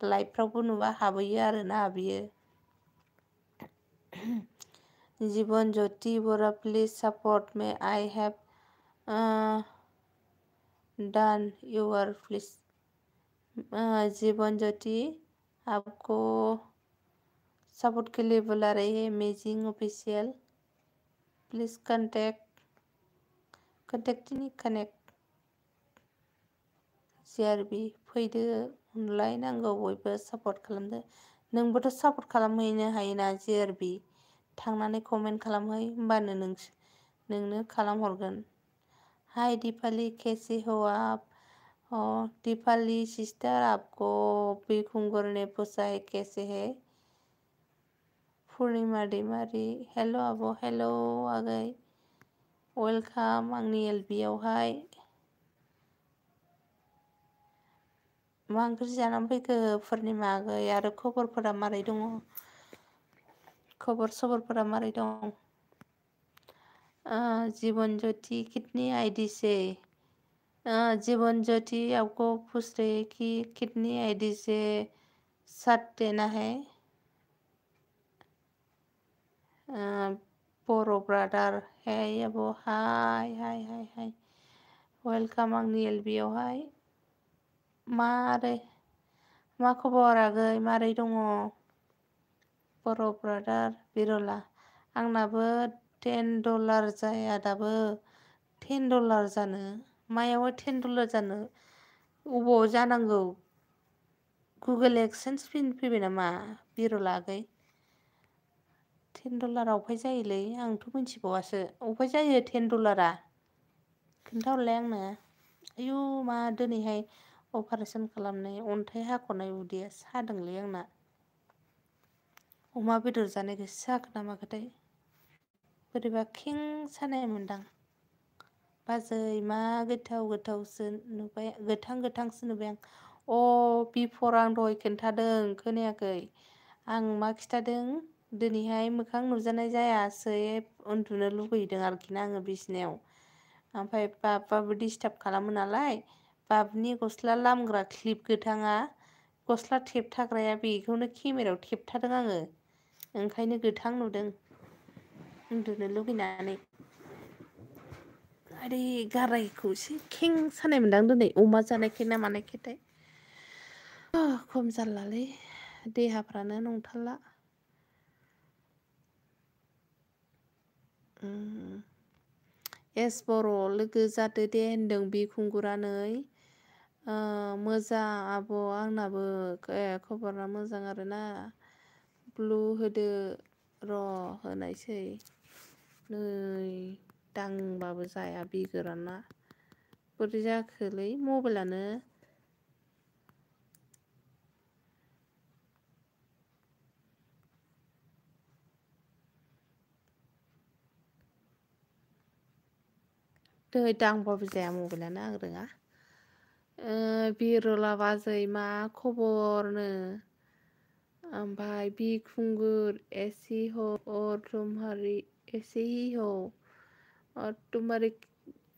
लाइभफ्रावबो नुबा हाबहैयो आरोना बियो। जीवन ज्योति बरा please support may I have done your please. Jeevan Jyoti आपको सपोर्ट के लिए बुला रही है amazing official. Please connect CRB फैदो अनलायनांगौ बयबो सापर्ट खालामदो। नोंबोथ' सापर्ट खालामहैनो हायोना CRB थांनानै कमेन्ट खालामहै होमबानो नोंनो खालामहरगोन। हाय दीपाली कैसे हो आप? दीपाली सिस्टर आपको बिखुंगर ने पूछा है कैसे है? पूर्णिमा दैमारी हेलो आब' हेलो आगै वेलकाम आंनि LB आवहाय। मा ओंख्रि जानानै फैखो पूर्णिमा आगै आरो खबरफोरा मारै दङ? खबर सबरफोरा मारै दं? जीवन ज्योति कितनी आईडी से? जीवन ज्योति आपको पूछ रही है कि कितनी आईडी से साथ देना है? बरो ब्रादार है अब हाय हाय हाय हाय वेलकाम आंनि LB आवहाय। मा खबर आगै मारै दङ? बर' ब्रादार बिरला आंनाबो $10 जाया दाबो। $10 जानो मायाव $10 जानो अबाव जानांगौ? गुगोल एक्सेन्स फैबाय नामा बिरला आगै? $10 अफाय जायोलै आंथ' मिथिबावासो अफाय जायो $10? खोन्थाहरलाय आंनो। आयु मा दिनैहाय अपारेसन खालामनाय अन्थाइ हाख'नाय उदैया सादोंलै आंना। अमा बेदर जानाय गोसो जाखो ना माखोथाय बोरैबा खें सानाय मोनदां। बाजै मा गोथावसो नुबाय गोथांसो नुबाय आं। बिफर आं दहाय खोन्थादों खोनायाखै? आं मा खिथादों दिनैहाय मोखां नुजानाय जायासै उन्दुनो लुबैदों आरोखि ना आङो बिसिनायाव। ओमफ्राय बाबाबो डिस्टार्ब खालामो नालाय बाबनि गस्ला लामग्रा क्लिप गोथाङा गस्ला थेबथाग्राया बेखौनो केमेरायाव थेबथादों आङो। ओंखायनो गोथां नुदों उन्दुनो लुगैनानै। आरे गारायखौ एसे खें सानाय मोनदां दिनै अमा जानायखाय ना मानायखायथाय। खम जारलालै देहाफ्रानो नंथारला। बर' लोगो जादो दे होनदों बिखुंगुरा नै। मोजां आब' आंनाबो खबरा मोजां आरोना। ब्लु होदो र' होनायसै। नै दांबाबो जाया बि गोराना बोरै जाखोलै मबाइलानो। दै दांबाबो जाया मबाइलानो आं रोङा। बिरला बाजै मा खबरनो? ओमफ्राय बिखुंगुर ऐसी हो और तुम्हारी ऐसे ही हो और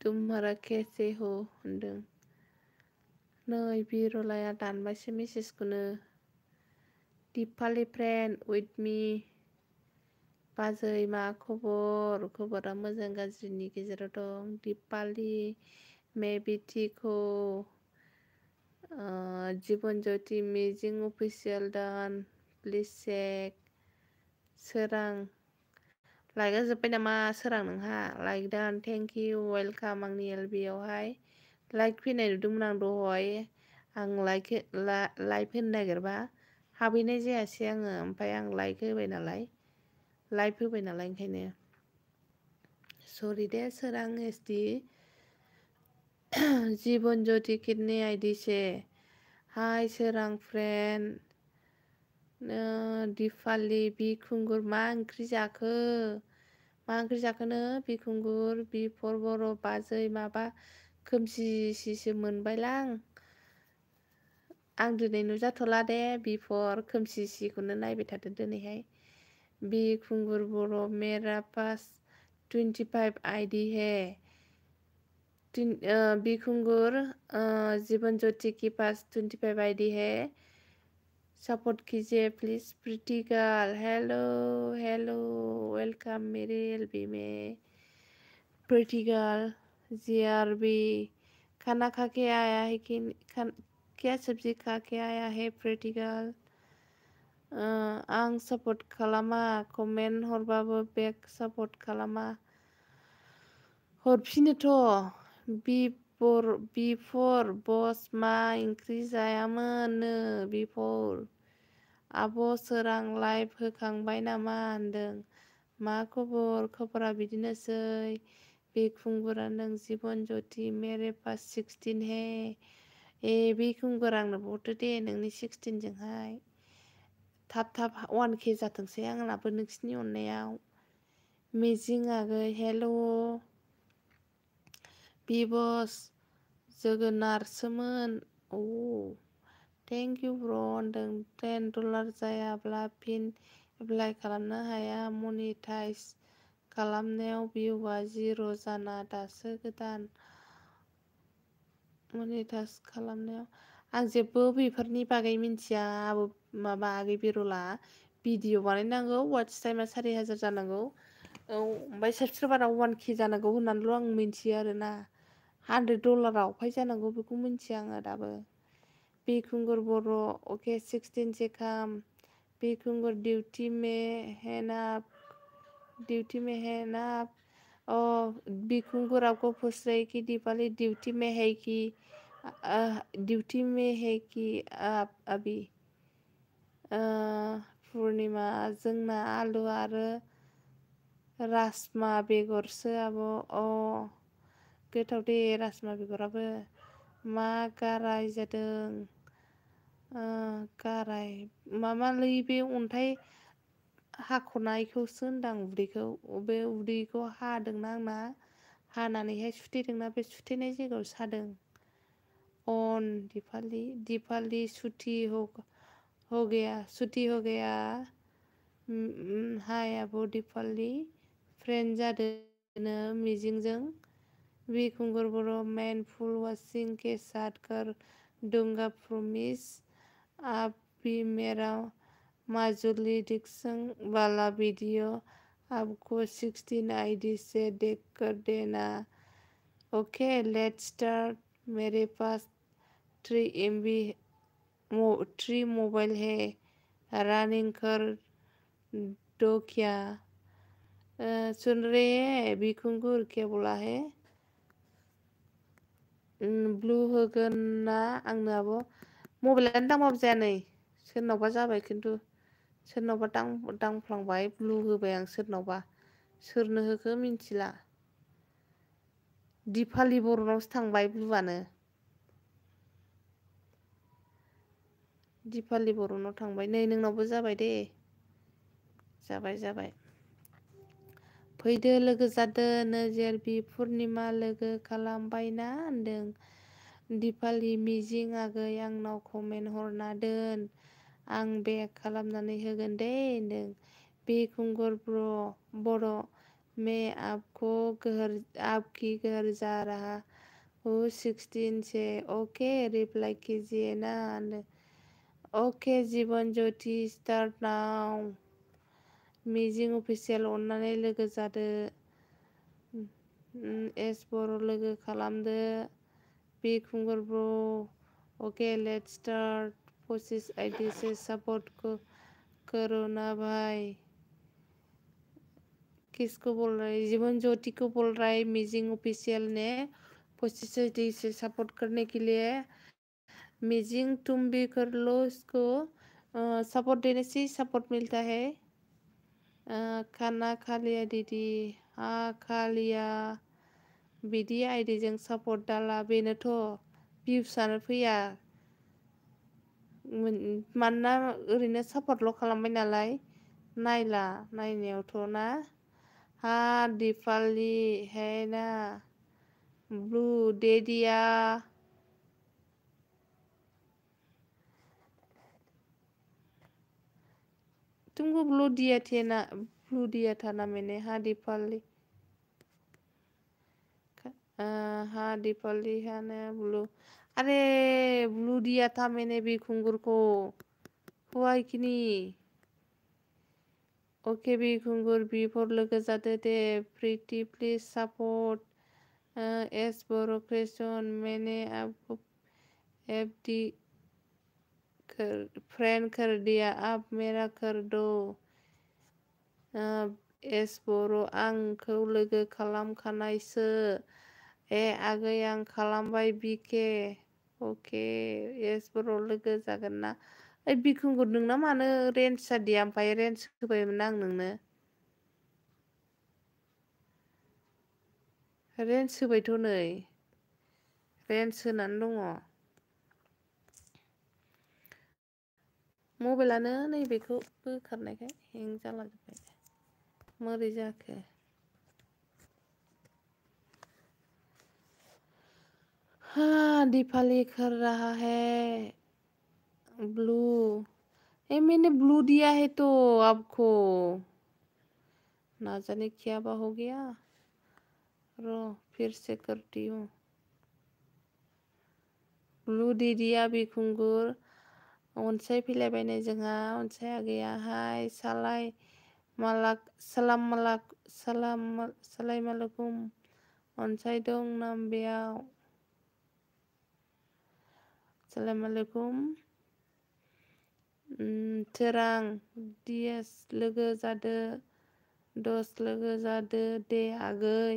तुम्हारा कैसे हो होनदों। नै बिरलाया दानबायसो मेसेजखौनो। दीपाली फ्रेन्ड उइथ मी बाजै मा खबर? खबरा मोजां गाज्रिनि गेजेराव दं। दीपाली मैं भी ठीक हूँ। Jeevan Jyoti amazing official done please check. सोरां लाइकआ जोब्बाय नामा सोरां नोंहा? लाइक दान थेंक इउ वेलकाम आंनि LB आवहाय। लाइक फैनाय नुदोंमोन आं दहाय। आं लाइभ होनो नागिरबा हाबहैनाय जायासै आङो। ओमफ्राय आं लाइक होबाय नालाय लाइभ होबाय नालाय ओंखायनो सरि दे सोरां SD। जीवन ज्योति कितने आईडी से? हाय सोरां फ्रेन्ड। दीपाली बिखुंगुर मा ओंख्रि जाखो? मा ओंख्रि जाखोनो बिखुंगुर? बिफर बर' बाजै माबा खोमसिसो मोनबायलां। आं दिनै नुजाथ'ला दे बिफर खोमसिखौनो नायबाय थादो दिनैहाय। बिखुंगुर बर' मेरा पास 25 आईडी है। बिखुंगुर जीवन ज्योति के पास 25 आईडी है। सपोर्ट कीजिए please. Preeti girl hello hello welcome मेरे एलबी में। प्रीति गर्ल जीआरबी खाना खा के आया है कि क्या सब्जी खा के आया है प्रीति गर्ल? आं सपोर्ट खालामा कमेन्ट हरबाबो बेक सपोर्ट खालामा हरफिनोथ' बिफर बस मा ओंख्रि जायामोननो बिफर आब' सोरां लाइभ होखांबाय नामा होनदों। मा खबर? खबरा बिदिनोसै बिखुंगुरा नों जीवन ज्योति मेरे पास 16 है। ए बिखुंगुर आंनो हरदो दे नोंनि 16 जोंहाय थाब 1K जाथोंसै आंनाबो नोंसिनि अननायाव। मिजिं आगै हेल' बिबस जोगोनारसोमोन। औ थेंक इउ ब्र होनदों। $10 जायाब्ला फिन एप्लाइ खालामनो हाया मनिटाइज खालामनायाव भिउआ 0 जाना दासो गोदान मनिटाइज खालामनायाव आं जेबो बेफोरनि बागै मिन्थिया। माबा आगै बिरला भिडिअ बानायनांगौ वाट्स टाइमा 4000 जानांगौ। औ ओमफ्राय साबस्क्राइबारा 1K जानांगौ होननानैल' आं मिन्थियो आरोना। $100 फाय जानांगौ बेखौ मिन्थिया आङो दाबो। बिखुंगुर बर' ओके 16 से काम बिखुंगुर ड्यूटी में है ना बिखुंगुर आपको पूछ रही कि दीपाली ड्यूटी में है कि आप अभी पूर्णिमा जोंना आलु आरो राजमा बेगरसो आब' गोथाव दे राजमा बेगराबो। मा गाराय जादों? गाराय मामालै बे अन्थाइ हाख'नायखौसो होनदां उदैखौ। बे उदैखौ हादोंना आंना हानानैहाय सुथेदोंना बे सुथेनाय जायगायाव सादों। अन दीपाली छुट्टी हो गया हाय आब' दीपाली फ्रेन्ड जादोंनो मिजिंजों। बिखुंगुर बर' मैन फुल वॉशिंग के साथ कर दूंगा प्रॉमिस आप भी मेरा माजुली डिक्शन वाला वीडियो आपको 16 आईडी से देख कर देना। Okay let's start. Mere pass 3 mobile है रनिंग कर दो क्या? सुन रहे हैं बिखुंगुर क्या बोला है? ब्लू होगोन ना आंनो आब' मबाइलानो दांबाबो जाया नै सोरनावबा जाबाय खिन्थु सोरनावबा दांफ्लांबाय ब्लु होबाय आं सोरनावबा सोरनो होखो मिन्थिला। दीपाली बर'नावसो थांबाय ब्लुआनो। दीपाली बर'नाव थांबाय नै नोंनावबो जाबाय दे। जाबाय फैदो लोगो जादो नोजोर बि पुर्निमा लोगो खालामबायना होनदों। दीपाली मिजिं आगै आंनाव कमेन्ट हरना दोन आं बेक खालामनानै होगोन दे होनदों। बिखुंगुर बर' मैं आपकी घर जा रहा हूँ 16 से ओके रिप्लाई कीजिए ना होनदों। Okay Jeevan Jyoti start now. मिजिं अफिसियेल अननानै लोगो जादो। एस बर' लोगो खालामदो। बिखुंगुर बर' ओके लेट्स स्टार्ट 25 आईडी से सपोर्ट करो ना भाई। किसको बोल रहा है? जीवन ज्योति को बोल रहा है। मिजिंग ऑफिशियल ने 25 आईडी से सपोर्ट करने के लिए मिजिंग तुम भी कर लो इसको। सपोर्ट देने से सपोर्ट मिलता है। खाना खा लिया दीदी? हाँ खा लिया। बिदि आइडिजों सपोर्ट दाला बेनोथ' भिउसानो फैया मानोना ओरैनो सपोर्टल' खालामबाय नालाय नायला नायनायावथ' ना। हा दीपाली है ना ब्लू दे दिया। तुमको ब्लू दिया था ना मैंने। हाँ दीपाली हाँ दीपाली है ना ब्लू। अरे ब्लू दिया था मैंने भी खुंगुर को वाइकिनि अके बिखुंगुर बिफोर लोगो जादो दे pretty please support S Bodo' Cresson मेने एफ डी फ्रेंड कर दिया आप मेरा कर दो एस बर' आंखौ लोगो खालामखानायसो ए आगै आं खालामबाय बिके अके एस बर' लोगो जागोन ना ओइ बिखुंगुर नोंना मानो रेन्ज जादिया ओमफ्राय रेन्ज होबायमोन आं नोंनो रेन्ज होबायथ' नै रेन्ज होनानै दङ मबाइलानो नैबेखौ बोखारनायखाय हें जालाजोब्बाय मोरै जाखो हाँ दीपाली कर रहा है ब्लू मैंने ब्लू दिया है तो आपको ना जाने क्या हो गया रो फिर से करती हूँ ब्लू दे दिया बिखुंगुर अनसायफैलायबायनाय जोंहा अनसाया गैयाहाय सालामालाइकुम अनसाय दं नाम बेयाव सालामालाइकुम सोरां दिएस लोगो जादो दस लोगो जादो दे आगै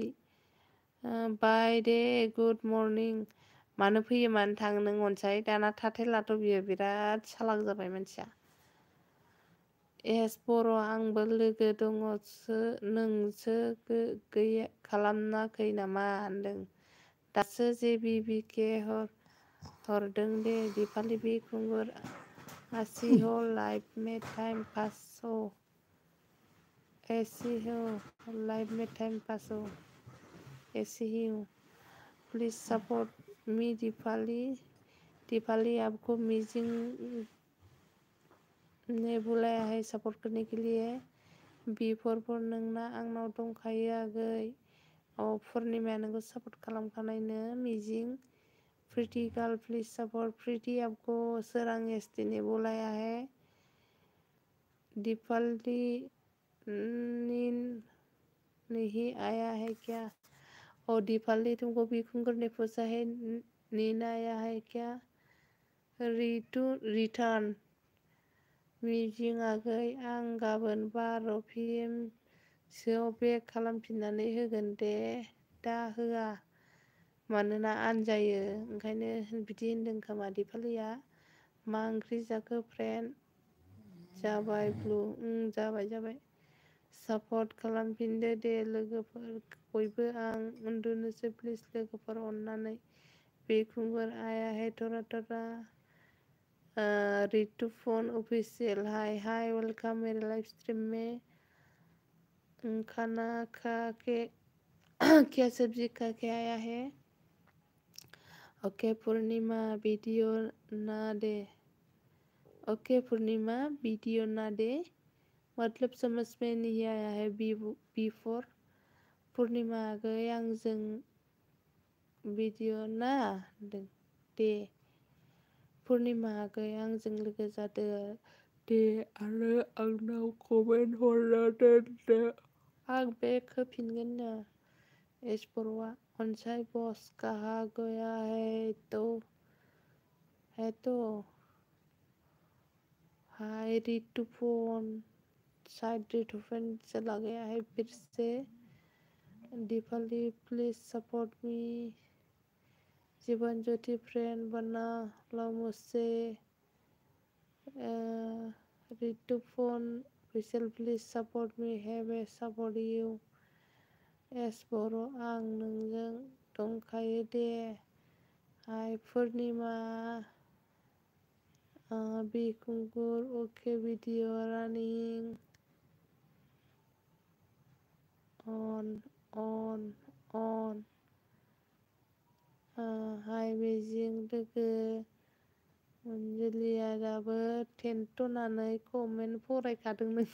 बाय दे गुड मर्निं मानो फैयो मानो थाङो नों अनसाय दाना थाथेलाथ' बियो बिराद सालाक जाबाय मानसिया एस बर' आंबो लोगो दङसो नोंसो गैया खालामाखै नामा होनदों दासो जेबिके हरदों दे दीपाली बिखुंगुर आसि हो लाइफ में टाइम पास हो ऐसी हो लाइफ में टाइम पास हो ऐसी ही हूँ प्लीज सपोर्ट मी दीपाली आपको मीजिंग ने बुलाया है सपोर्ट करने के लिए बिफोर नोंना आंनाव दंखायो आगै पूर्णिमाया नोंखौ सपोर्ट खालामखानायनो मिजिं प्रीति गर्ल प्लीज सपोर्ट प्रीति आपको सोरां एसटी ने बुलाया है दीपाली नहीं आया है क्या और दीपाली तुमको बिखुंगुर ने पूछा है नीन आया है क्या रिटर्न मिजिं आगै आं गाबोन 12 PM सोआव बेक खालामफिननानै होगोन दे दा होआ मानोना आनजायो ओंखायनो बिदि होनदों खोमा दीपालिया मा ओंख्रि जाखो फ्रेन्ड जाबाय ब्लु जाबाय सापर्ट खालामफिनदो दे लोगोफोर बयबो आं उन्दुनोसै प्लिज लोगोफोर अननानै बिखुंगुर आया है थरा Ritu phone official hi welcome मेरे लाइव स्ट्रीम में खाना खा के क्या सब्जी खा के आया है ओके पूर्णिमा वीडियो ना दे ओके पूर्णिमा वीडियो ना दे मतलब समझ में नहीं आया है बिफोर पूर्णिमा आगै आंजों वीडियो ना दे पूर्णिमा आगै आंजों लोगो जादो दे आरो आंनाव कमेन्ट हरना दोनदो आं बेक होफिनगोन नो एस बर'आ अनसाय बस कहा गया है तो हाय रितु फोन शायद रितु फोन चला गया है फिर से Deepali please support me Jeevan Jyoti friend बना लो मुझसे Ritu phone official please support me have a support you yes बर' आं नोंजों दंखायो दे हाय पूर्णिमा बिखुंगुर okay video running on hi मिजिं लोगो अनजुलिया दाबो टेन्टनानै कमेन्ट फरायखादों नों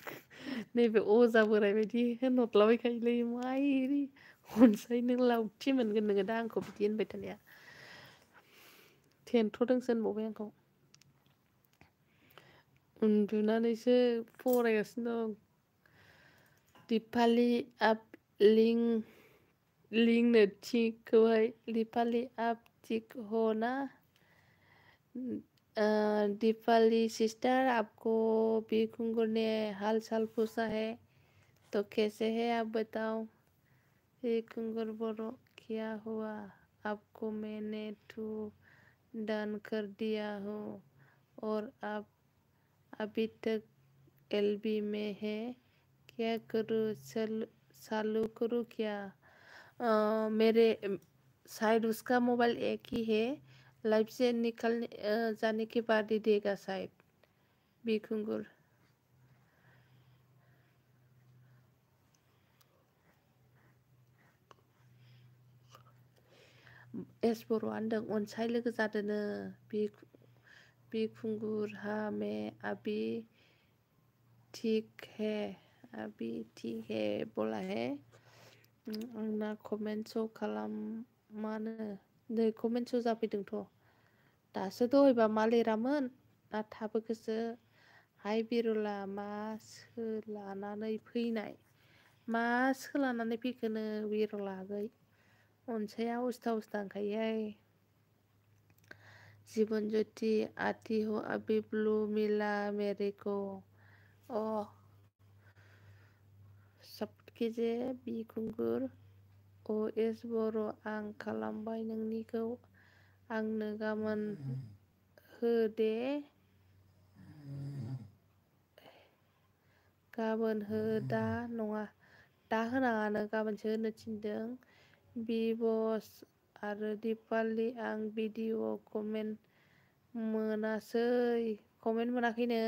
नैबे अजा बोराय बायदि होनहरलाबायखायोलै माइरि अनसाय नों लावथि मोनगोन नोङो दा आंखौ बिदि होनबाय थानाया टेन्ट'दोंसो होनबावबाय आंखौ उन्दुनानैसो फरायगासिनो दं। दिपालि आप लिंनो ठीक खौहाय दिपालि आप ठीक हो ना? दीपाली सिस्टर, आपको भी खुंगुर ने हाल चाल पूछा है तो कैसे है आप बताओ। ये खुंगुर बोलो क्या हुआ आपको, मैंने तो डन कर दिया हूँ और आप अभी तक एलबी में है, क्या करूँ, चालू करूँ क्या? मेरे शायद उसका मोबाइल एक ही है, लाइफ से निकल जाने के बाद ही देगा शायद बिखुंगुर। एस बर' होनदों अनसाय लोगो जादोनो बिखुंगुर हा मैं अभी ठीक है बोला है। आंना कमेन्ट श' खालामानो नै कमेन्ट श' जाफैदोंथ'। दासो दहायबा मा लिरामोन ना थाबोखोसो। हाय बिरुला, मा सोलानानै फैनाय? मा सोलानानै फैखोनो बिरुला आगै? अनसाया उस्था ओंखायोहाय। जीवन ज्योति आती हो अभी ब्लू मिला मेरे को। सापर्ट कीजिए बिखुंगुर। एस बर' आं खालामबाय नोंनिखौ, आंनो गाबोन हो दे। गाबोन हो दा नङा, दा होनाङानो, गाबोनसो होनो थिनदों। बिबस आरो दिपालि, आं भिडिअ कमेन्ट मोनासै। कमेन्ट मोनाखैनो।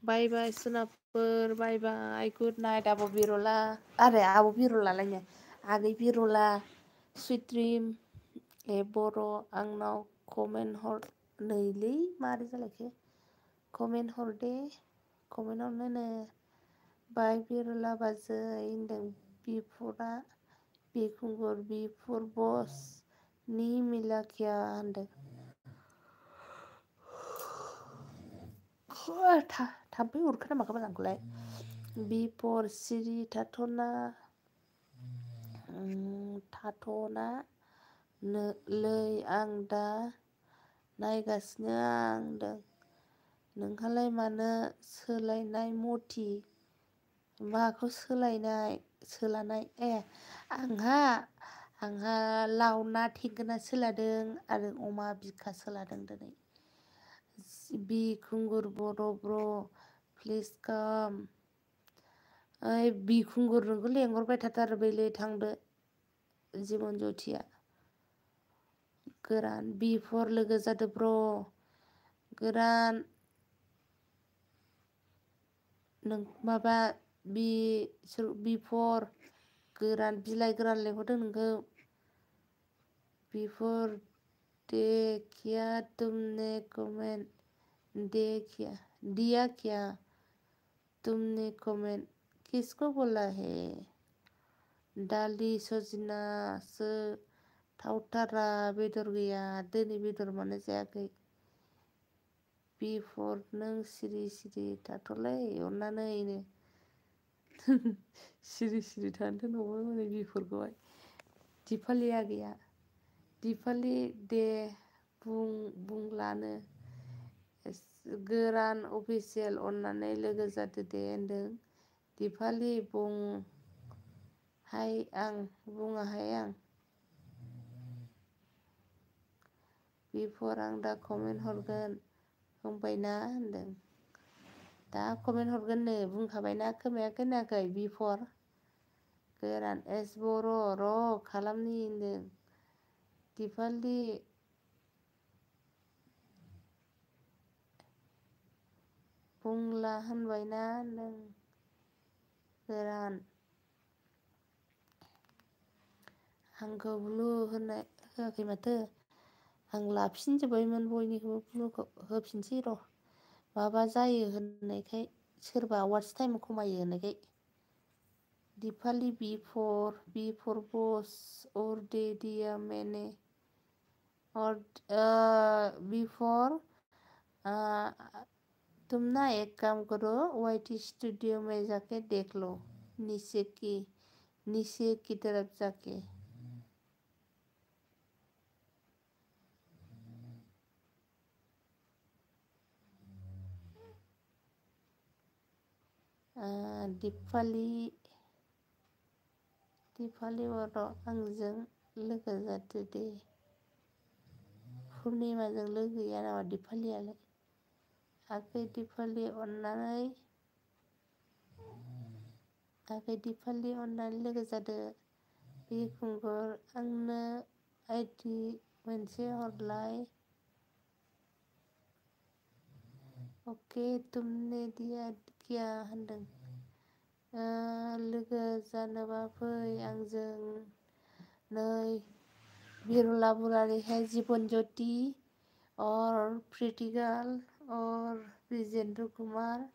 बाय बाय सोनाबफोर, बाय बाय, गुड नाइट आब' बिरला। आरे आब' बिरलालायनो आगै बिरला। सुइट ड्रिम ए बर' आंनाव कमेन्ट हर नैलै मारै जालायखो। कमेन्ट हर दे, कमेन्ट हरनोनो। बाय बिरला बाजै होनदों बिफुरा। बिखुंगुर बिफुर बस नि मिला क्या होनदों। थाम्फै अरखो नामा मोजांखौलाय। बिफर सिरि थाथ'ना लै आं दा नायगासिनो होनदों। नोंहालाय मानो सोलायनाय मथि? माखौ सोलानाय? आंहा लाव ना थेंगोना सोलादों आरो अमा बिखा सोलादों दिनै। बिखुंगुर बर' ब्र' प्लिज काम। ओइ बिखुंगुर, नोंखौ लेंहरबाय थाथारबायलै थांदो। जीवन ज्योतिया गोरान बिफर लोगो जादो ब्र'। गोरान नों माबा बिफर गोरान बिलाइ गोरान लेंहरदों नोंखौ। बिफोर देखिया तुमने कमेन्ट दिया क्या? तुमने कमेन्ट किसको बोला है? दालि सजिनासो थावथारा, बेदर गैया दिनै, बेदर मानो जायाखै। बिफर नों सिरि थाथ'लै अननानैनो। सिरि थानो थिनहरबाय माने बिफोरखौहाय। दिपालिया गैया। दिपालि दे बुंलानो। गोरान अफिसियेल अननानै लोगो जादो दे होनदों। दिपालि बुङाहाय आं। बिफर आं दा कमेन्ट हरगोन बुंबायना होनदों। दा कमेन्ट हरगोननो बुंखाबायना, खोमाया खोनायाखै बिफर। गोरान एस बर' र' खालामनि होनदों। दिपालि बुंला होनबायना होनदों। गोरान आंखौ ब्लु होआखै माथो। आं लाफिनजोब्बायमोन बयनिखौबो ब्लुखौ। होफिनसै र'। माबा जायो होननायखाय, सोरबा वाट्स टाइम खमायो होननायखाय। दिपालि बिफर बस और दे दिया मैंने और बिफर तुम ना एक काम करो, YT स्टूडियो में जाके देख लो, नीचे की तरफ जाके। दिपाली बर' आंजों लोगो जादो दे। पुर्निमाजों लोगो गैया नामा दिपालियालाय? आगै दिपालि अननानै लोगो जादो। बिखुंगुर आंनो आइडि मोनसे हरलाय। अके तुमने दिया क्या होनदों। लोगो जानोबा फै आंजों। नै बिरला बुरारि है जीवन ज्योति और प्रीति गर्ल और विजेंद्र कुमार।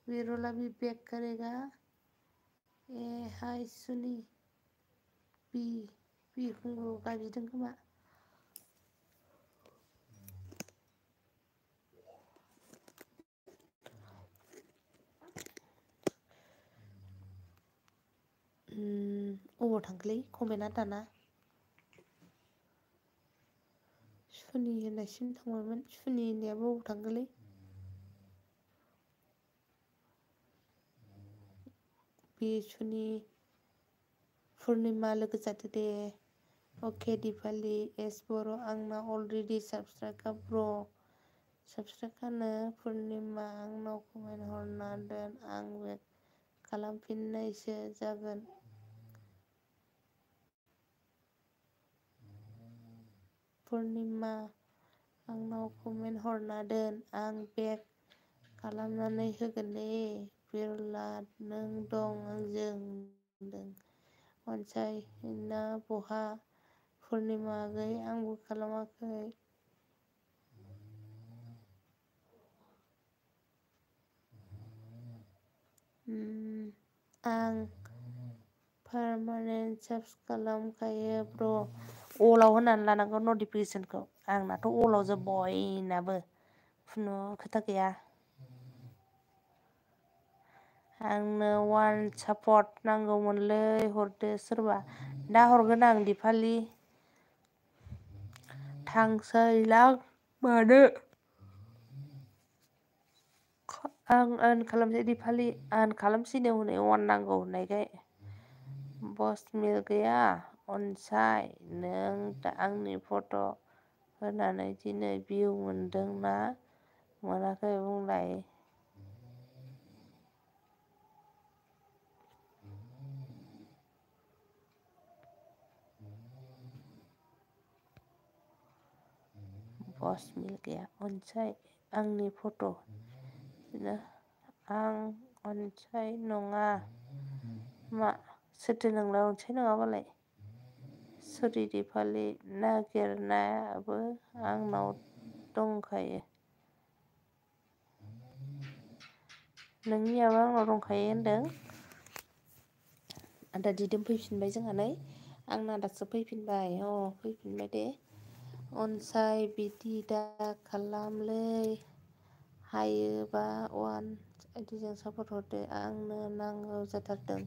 बिरला भी बैक करेगा। हाय सुनी बिखुंगुर गाबज्रिदों खोमा। अबाव थांखोलै कमेन्टआ दाना? सुनि होननायसिम थांबायमोन। सुनि होननायाबो अबाव थांखोलै? बे सुनि पुर्निमा लोगो जादो दे। अके दिपालि एस बर' आंना अलरेडि साबसक्राइब ब्र'। साबसक्राइब पुर्निमा आंनाव कमेन्ट हरना दोन आं बेक खालामफिननायसो जागोन। पुर्निमा आंनाव कमेन्ट हरना दोन आं बेक खालामनानै होगोन दे। बिरला नों दं आंजों होनदों। अनसायना बहा? पुर्निमा आगै आंबो खालामाखै। आं पारमानेन्ट साब्स खालामखायो ब्र'। अलाव होनानै लानांगौ नटिफिकेसनखौ। आंनाथ' अलाव जोब बयनाबो खुनु खोथा गैया। आंनो वान सापर्ट नांगौमोनलै हरदो सोरबा। दा हरगोन आं दिपालि। थांसैलां मानो। आं आर्न खालामसै दिपालि आर्न खालामसिनो हनै वान नांगौ होननायखाय। बस मिल गैया अनसाय नों आंनि फट' होनानै दिनै भिउ मोनदों ना मोनाखै बुंलाय। बस मिल गैया अनसाय आंनि फट' आं अनसाय नङा। मा सोरथो नोंलाय अनसाय नङाबालाय? सरि दिपालि नागिरनायाबो आंनाव दंखायो। नोंनियाबो आंनाव दंखायो होनदों। आदा दिदोम फैफिनबाय जोंहा नै। आंना दासो फैफिनबाय फैफिनबाय दे। अनसाय बिदि दा खालामलै। हायोबा वान आइडिजों सापर्ट हरदो आंनो नांगौ जाथारदों।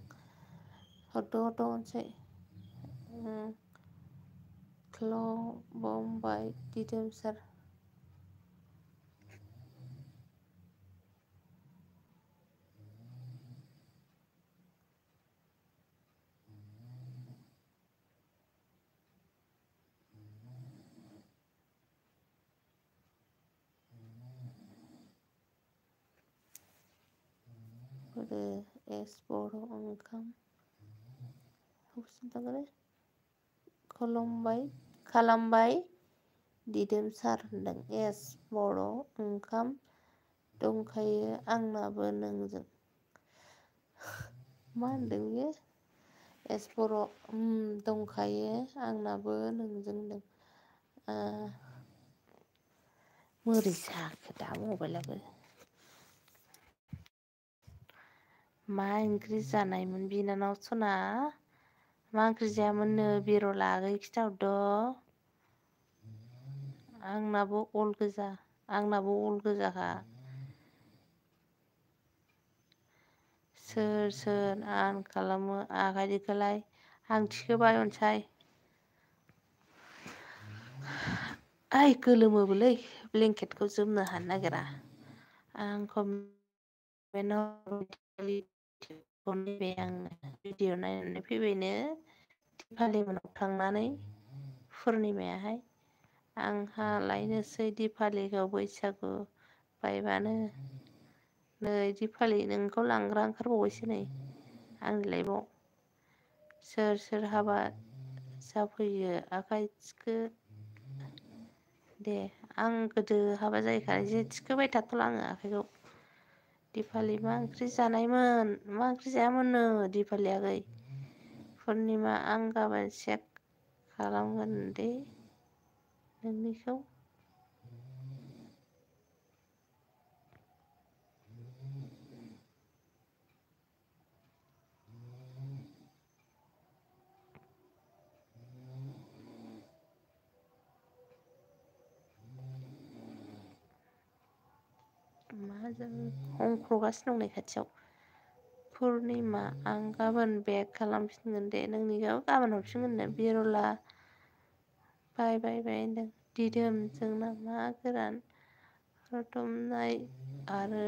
हरदो अनसाय। खुलुमबाय दिदोम सार। एस बर' ओंखाम खालामबाय दिदोम सार होनदों। एस बर' ओंखाम दंखायो आंनाबो नोंजों। मा होनदों बेयो? एस बर' दंखायो आंनाबो नोंजों होनदों। मोरै जाखो दा मबाइलाबो। मा ओंख्रि जानायमोन बिनानाव सना? मा ओंख्रि जायामोननो बिरला आगै खिथाहरद'। आंनाबो अल गोजा। आंनाबो अल गोजाखा। सोर आन खालामो आखाइदिखौलाय आं थिखोबाय अनसाय। आइ गोलोमोबोलै ब्लेंकेटखौ जोमनो हानो नागिरा। आं नैबे आङो भिडिअ नायनानै फैबायनो दिपालिमोनाव थांनानै पुर्निमायाहाय आंहालायनोसै दिपालिखौ बैसागु बायबानो नै दिपालि नोंखौ लांग्रा ओंखारबावबायसो नै आंनि लाइफआव। सोर हाबा जाफैयो आखाइ थिखो दे। आं गोदो हाबा जायैखायसो थिखोबाय थाथ'ला आङो आखाइखौ। दिपालि मा ओंख्रि जानायमोन मा ओंख्रि जायामोननो दिपालि आगै? पुर्निमा आं गाबोन चेक खालामगोन दे नोंनिखौ। मा जादों हंख्रगासिनो दं नै खाथियाव। पुर्निमा आं गाबोन बेक खालामफिनगोन दे नोंनिखौ गाबोन हरफिनगोननो बिरला बाय होनदों। दिदोम जोंना मा गोरान रदबनाय आरो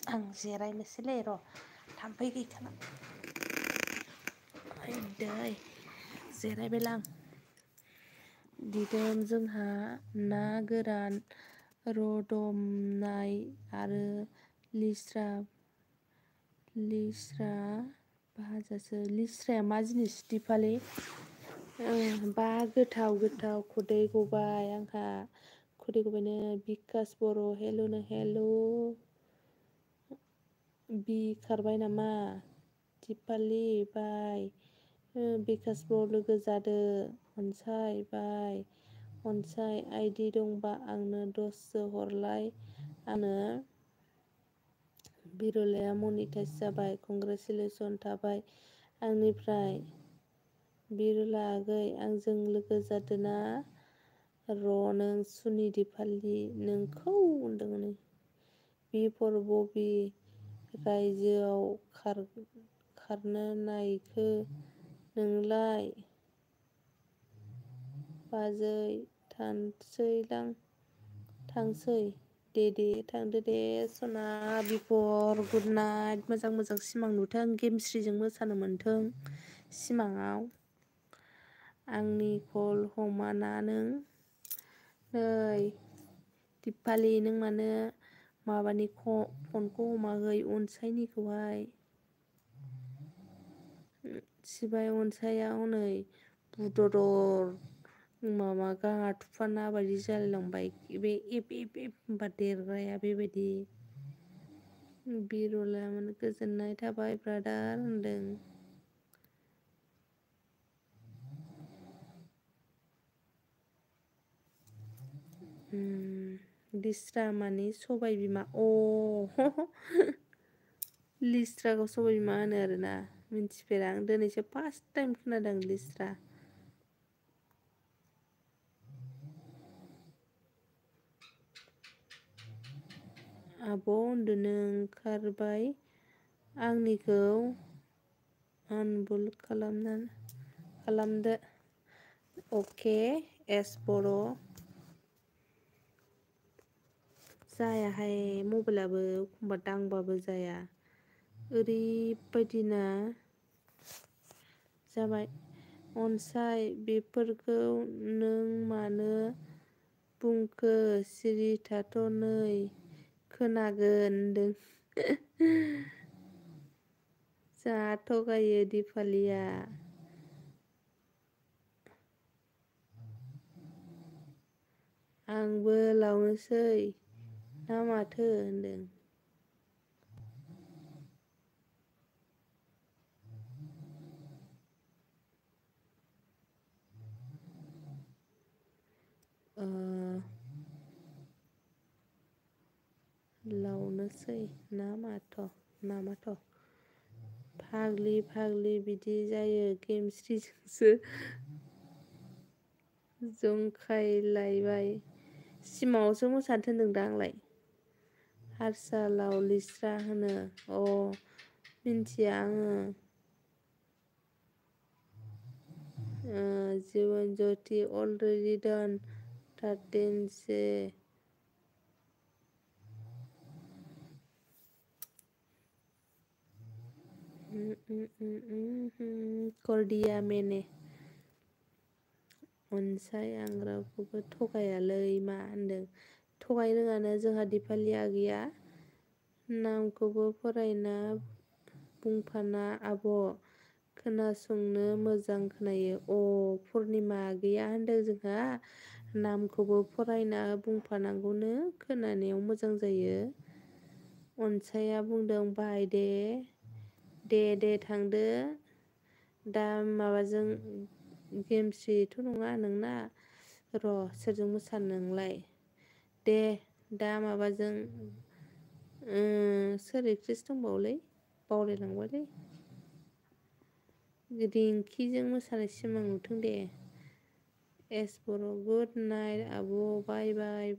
आं जिरायनोसैलै र' थाम्फै गैखाला। आयदै जिरायबायलां। दिदोम जोंहा ना गोरान रदमनाय आरो लिस्रा भाजासो। लिस्राया मा जिनिस दिपालि? बा गोथाव खदै गबाय आंहा। खदै गबायनो बिकास बर' हेल'नो हेल'। बि खारबाय नामा? दिपालि बाय। बिकास बर' लोगो जादो अनसाय बाय। अनसाय आइदि दंबा आंनो 10सो हरलाय आंनो। बिरलाया मनिटाइज जाबाय कंग्रेसुलेसन थाबाय आंनिफ्राय। बिरला आगै आंजों लोगो जादोना? र' नों सुनि दिपालि नोंखौ होनदों। बि फर बबि रायजोआव खारनो नायखो नोंलाय? बाजै थांसै दे थांदो दे सना बिफर गुड नाइट। मोजां सिमां नुथों गेमस्रिजों मोसानो मोनथों सिमाङाव। आंनि कल हमाना नों? नै दिपालि नों मानो माबानि फनखौ हमाखै अनसायनिखौहाय? सिबाय अनसाया हनै बुददर माबा गाङा थुफाना बायदि जालायलांबाय बे एफ होनबा देरग्राया बेबायदि। बिरलाया माने गोजोननाय थाबाय ब्रादार होनदों। लिस्रा मानि सबाय बिमा लिस्राखौ सबाय बिमा होनो आरोना। मिन्थिफेरा आं दिनैसो फार्स्ट टाइम खोनादों लिस्रा। आब' उन्दुनो ओंखारबाय आंनिखौ आनबल खालामदो। अके एस बर'। जायाहाय मबाइलाबो एखमबा दांबाबो जाया। ओरैबायदिना जाबाय। अनसाय बेफोरखौ नों मानो बुंखो सिरि थाथ' नै खोनागोन होनदों। जा थगायो दिपालिया। आंबो लावनोसै ना माथो होनदों। लावनोसै ना माथ'। फाग्लि फाग्लि बिदि जायो गेमस्रिजोंसो जंखायलायबाय सिमाङावसो मोसानो थिनदों दा आंलाय हारसा लावलिस्रा होनो मिन्थिया आङो जीवन ज्योति already done 13 कर दिया मैंने अनसाय आं रावखौबो थगायालै मा होनदों थगायनो रोङानो जोंहा दिपालि आगैया नामखौबो फरायना बुंफाना आब' खोनासंनो मोजां खोनायो पुर्निमा आगैया होनदों जोंहा नामखौबो फरायना बुंफानांगौनो खोनानायाव मोजां जायो अनसाया बुंदों बाय दे थांदो दा माबाजों गेमस्रिथ' नङा नोंना र' सोरजों मोसानो नोंलाय दे दा माबाजों सोर एक्ट्रेस दंबावोलै बावलायलांबायलै रिंकिजों मोसानाय सिमां नुथों दे एस बर' गुड नाइट आब' बाय बाय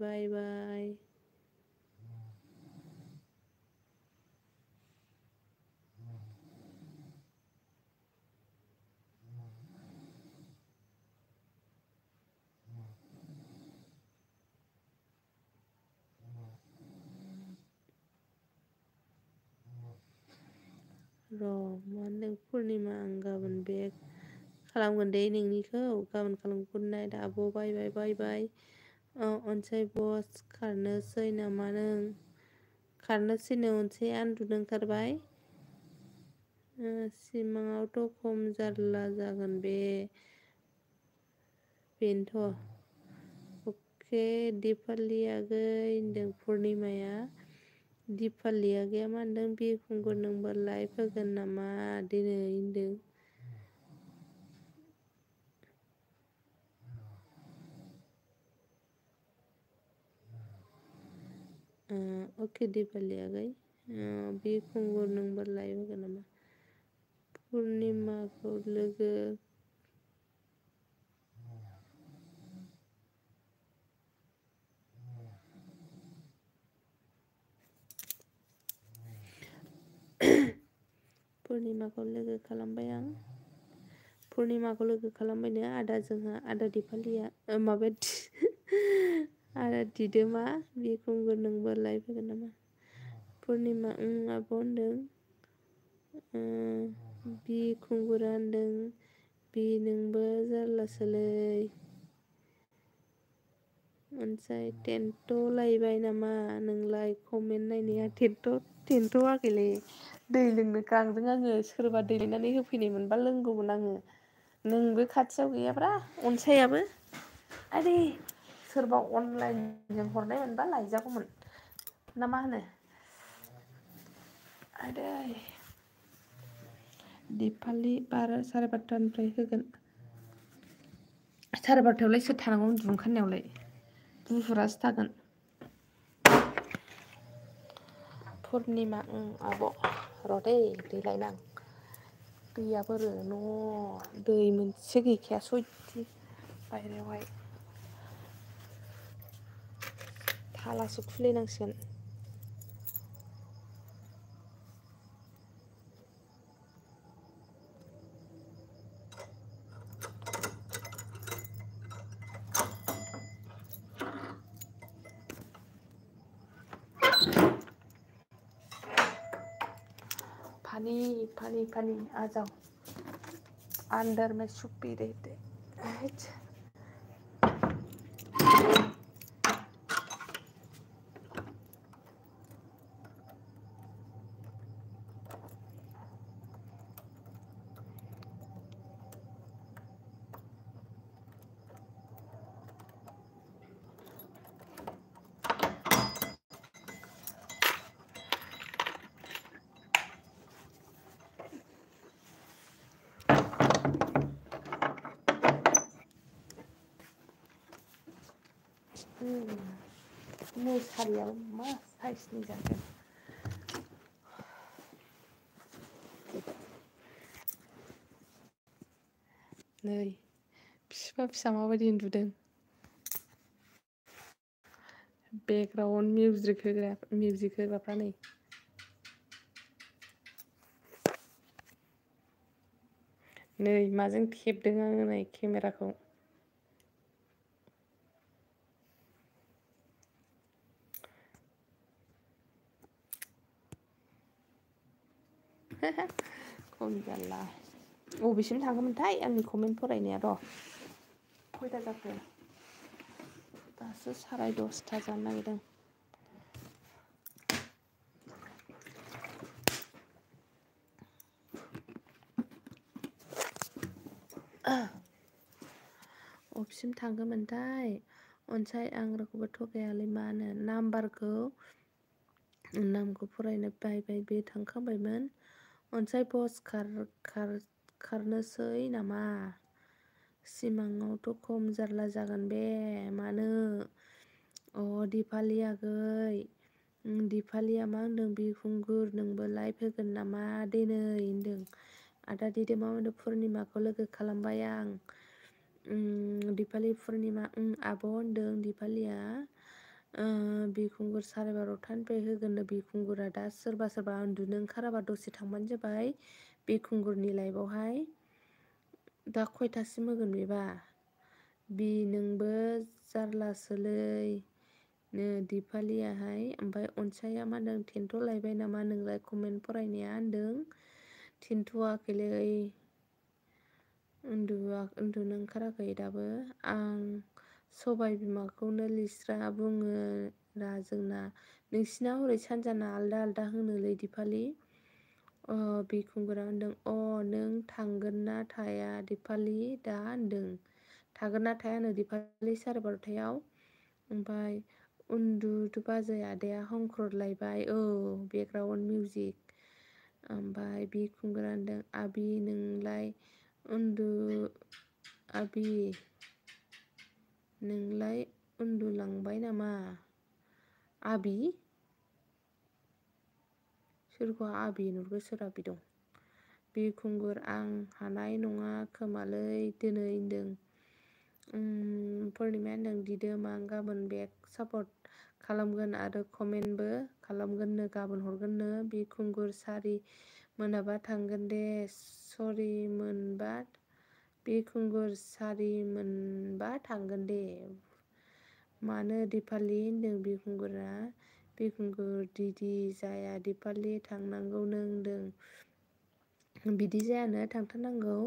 र' मा होनदों पुर्निमा आं गाबोन बेक खालामगोन दे नोंनिखौ गाबोन खालाम गुड नाइट आब' बाय अनसाय बस खारनोसै नामा नों खारनोसैनो अनसाया उन्दुनो ओंखारबाय सिमाङावथ' खम जारला जागोन बेनोथ' अके दिपालि आगै होनदों पुर्निमाया दिपालि आगैया मा होनदों बिरखुंगुर नोंबो लाइभ होगोन नामा दिनै होनदों अके दिपालि आगै बिरखुंगुर नोंबो लाइभ होगोन नामा पुर्निमाखौ लोगो खालामबाय आं पुर्निमाखौ लोगो खालामबायनो जोंहा आदा दिपालिया आदा दिदोमा बिरखुंगुर नोंबो लाइभ होगोन नामा पुर्निमा आब' होनदों बिरखुंगुरा होनदों नोंबो जारलासोलै ओमफ्राय टेन्ट लायबाय नामा नोंलाय कमेन्ट नायनाया टेन्ट आखैलै दै लोंनो गांदों आङो सोरबा दै लायनानै होफैनाय मोनबा लोंगौमोन आङो नोंबो खाथियाव गैयाब्रा अनसायाबो आरे सोरबा अनलाइनजों हरनाय मोनबा लायजागौमोन ना मा होनो आदै दिपालि 12:30 होगोन 12:30 सोर थानांगौ उन्दुनो ओंखारनायावलाय बुहुरासो थागोन पुर्निमा आब' र'दै दै लायनां गैयाबोरो दै मोनसे गैखाया सयथि बायहेरायावहाय थालासो खुलिनांसिगोन पानी आ जाओ अंदर में सूप पी रहे थे मुसारियाबो मा साइसनि जाखो नै फिसा माबायदि उन्दुदों। बेकग्राउन्ड मिउजिक होग्राफ्रा नै नै माजों खेबदों आङो नै केमेराखौ। खम जारला बबेसिम थांगौमोनथाय आंनि कमेन्ट फरायनाया र'। खयथा जाखो दासो 10:30 जानो नागिरदों। अबेसिम थांगौमोनथाय अनसाय आं रावखौबो थगायालै मानो नामखौ फरायनो बायबाय बे थांखांबायमोन। अनसाय बस खारनोसै नामा? सिमाङावथ' खम जारला जागोन बे मानो? दिपालि आगै दिपालिया मा होनदों बिखुंगुर नोंबो लाइभ होगोन नामा दिनै होनदों। आदा दिदोमा होनदों पुर्निमाखौ लोगो खालामबाय आं। दिपालि पुर्निमा आब' होनदों दिपालिया बिखुंगुर 12:30निफ्राय होगोननो बिखुंगुरा दा सोरबा उन्दुनो ओंखाराबा दसे थांबानो जाबाय बिखुंगुरनि लाइभआवहाय। दा खयथासिम होगोन बेबा? नोंबो जारलासोलै नो दिपालियाहाय। ओमफ्राय अनसाया मा होनदों टेन्ट' लायबाय नामा नोंलाय कमेन्ट फरायनाया होनदों। टेन्ट'वाखैलै उन्दुनो ओंखाराखै दाबो। आं सबाय बिमाखौनो लिस्रा बुङो रा जोंना। नोंसिना हरै सानजाना आलदा होनोलै दिपालि। बिखुंगुरा होनदों नों थांगोन ना थाया दिपालि दा होनदों। थागोन ना थायानो दिपालि 12:30आव। ओमफ्राय उन्दुदो बाजै आदाया हंख्रदलायबाय बेकग्राउन्ड मिउजिक। ओमफ्राय बिखुंगुरा होनदों आबि नोंलाय उन्दुलांबाय नामा? आबि सोरखौ आबि नुखो? सोर आबि दं? बिखुंगुर आं हानाय नङा खोमालै दिनै होनदों। पुर्निमाया होनदों दिदोम आं गाबोन बेक सापर्ट खालामगोन आरो कमेन्टबो खालामगोननो गाबोन हरगोननो। बिखुंगुर सारि मोनाबा थांगोन दे बिखुंगुर सारि मोनबा थांगोन दे। मानो दिपालि होनदों बिखुंगुरा। बिखुंगुर दिदि जाया दिपालि थांनांगौनो होनदों। बिदि जायानो थांथारनांगौ।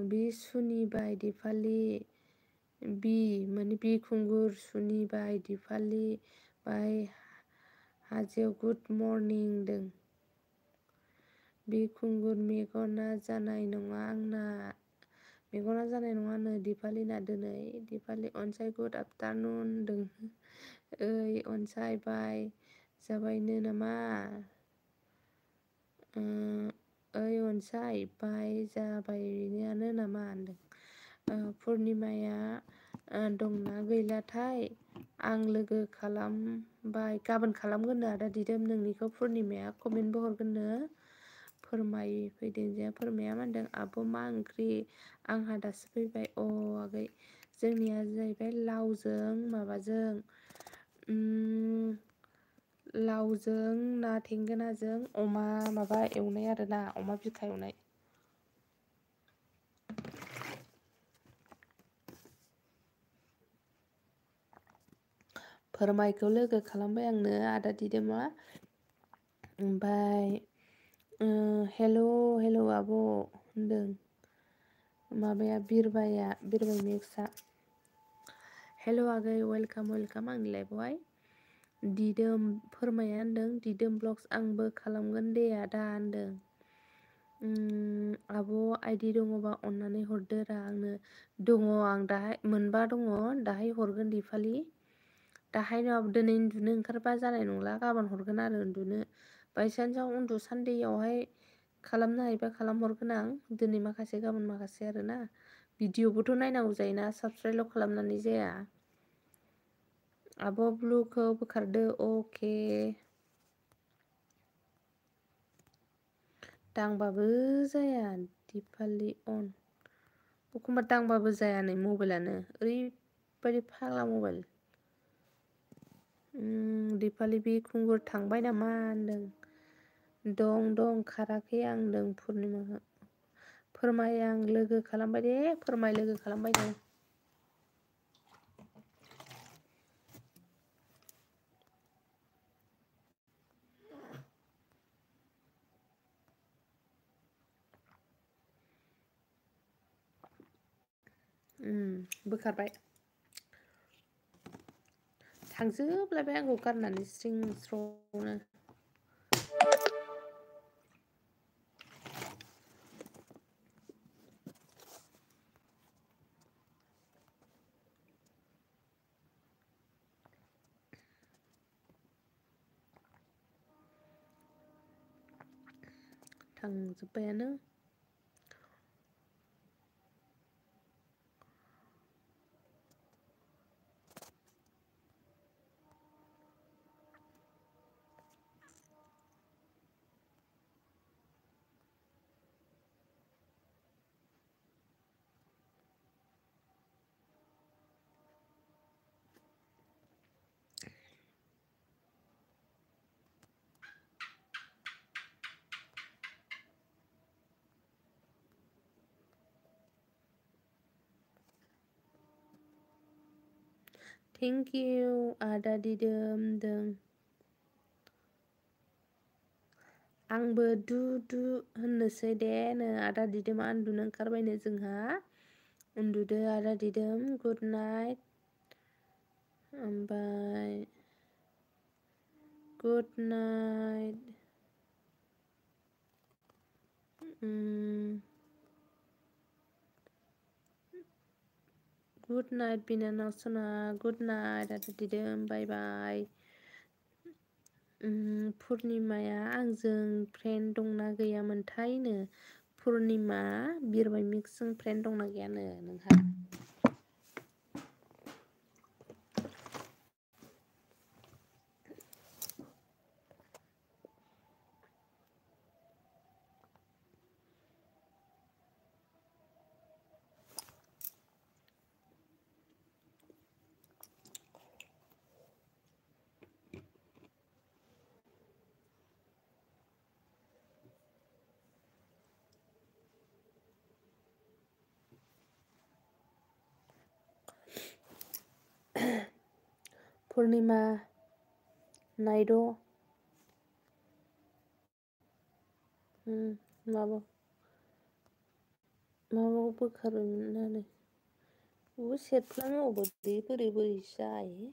बि सुनिबाय दिपालि माने बिखुंगुर सुनिबाय दिपालि बाय हाजेव गुड मर्निं होनदों। बिखुंगुर मेगना जानाय नङानो दिपालिना दिनै। दिपालि अनसाय गुड आफ्टारनुन होनदों। ओइ अनसाय बाय जाबायनो नामा? ओइ अनसाय बाय जाबायानो नामा होनदों। पुर्निमाया दंना गैलाथाय आं लोगो खालामबाय गाबोन खालामगोननो आदा दिदोम नोंनिखौ पुर्निमाया कमेन्टबो हरगोननो। फोरमायफैदों जे फोरमाया मा होनदों आब' मा ओंख्रि? आंहा दासो फैबाय आगै जोंनिया जाहैबाय लावजों ना थेंगोनाजों अमा माबा एवनाय आरोना अमा बिखा एवनाय। फोरमायखौ लोगो खालामबाय आंनो आदा दिदोमा। ओमफ्राय हेल' आब' होनदों माबाया बिरबाय मेक्सआ। हेल' आगै वेलकाम आंनि लाइफआवहाय। दिदोम फोरमाया होनदों दिदोम ब्लग्स आंबो खालामगोन दे आदा होनदों। आब' आइदि दङबा अननानै हरदो रा आंनो। दङ आं दाहाय मोनबा दङ दाहाय हरगोन दिपालि। दाहाय नङाबा दिनै उन्दुनो ओंखारबा जानाय नंला गाबोन हरगोन आरो उन्दुनो बायसान्सआव उन्दुसान्दियावहाय खालामनो हायोबा खालामहरगोन आं। दिनै माखासे गाबोन माखासे आरोना। भिडिअबोथ' नायनांगौ जायोना साबस्क्राइबल' खालामनानै जाया। आब' ब्लुखौ बोखारदो अके। दांबाबो जाया दिपालि अन एखमबा दांबाबो जाया नै मबाइलानो ओरैबायदि फाग्ला मबाइल। दिपालि बिखुंगुर थांबाय नामा होनदों। दं खाराखै आं होनदों पुर्निमाखौ। फोरमाय आं लोगो खालामबाय दे, फोरमाय लोगो खालामबाय दे। बोखारबाय। थांजोबलायबाय आंखौ गारनानै स्रिं स्र'नो। थांजोब्बायानो। थेंक इउ आदा दिदोम दों। आंबो दु होननोसै दे नो आदा दिदोमा उन्दुनो ओंखारबायनो जोंहा। उन्दुदो आदा दिदोम गुड नाइट। ओमफ्राय गुड नाइट। गुड नाइट बिनानाव सना, गुड नाइट आदा दिदोम, बाय बाय। पुर्निमाया आंजों फ्रेन्ड दंना गैयामोनथायनो। पुर्निमा बिरबाय मिक्सजों फ्रेन्ड दंना गैयानो नोंहा? पुर्निमा नायद' माबा बोखारोमोन आरो सेरफ्लाङो बोरै जायो।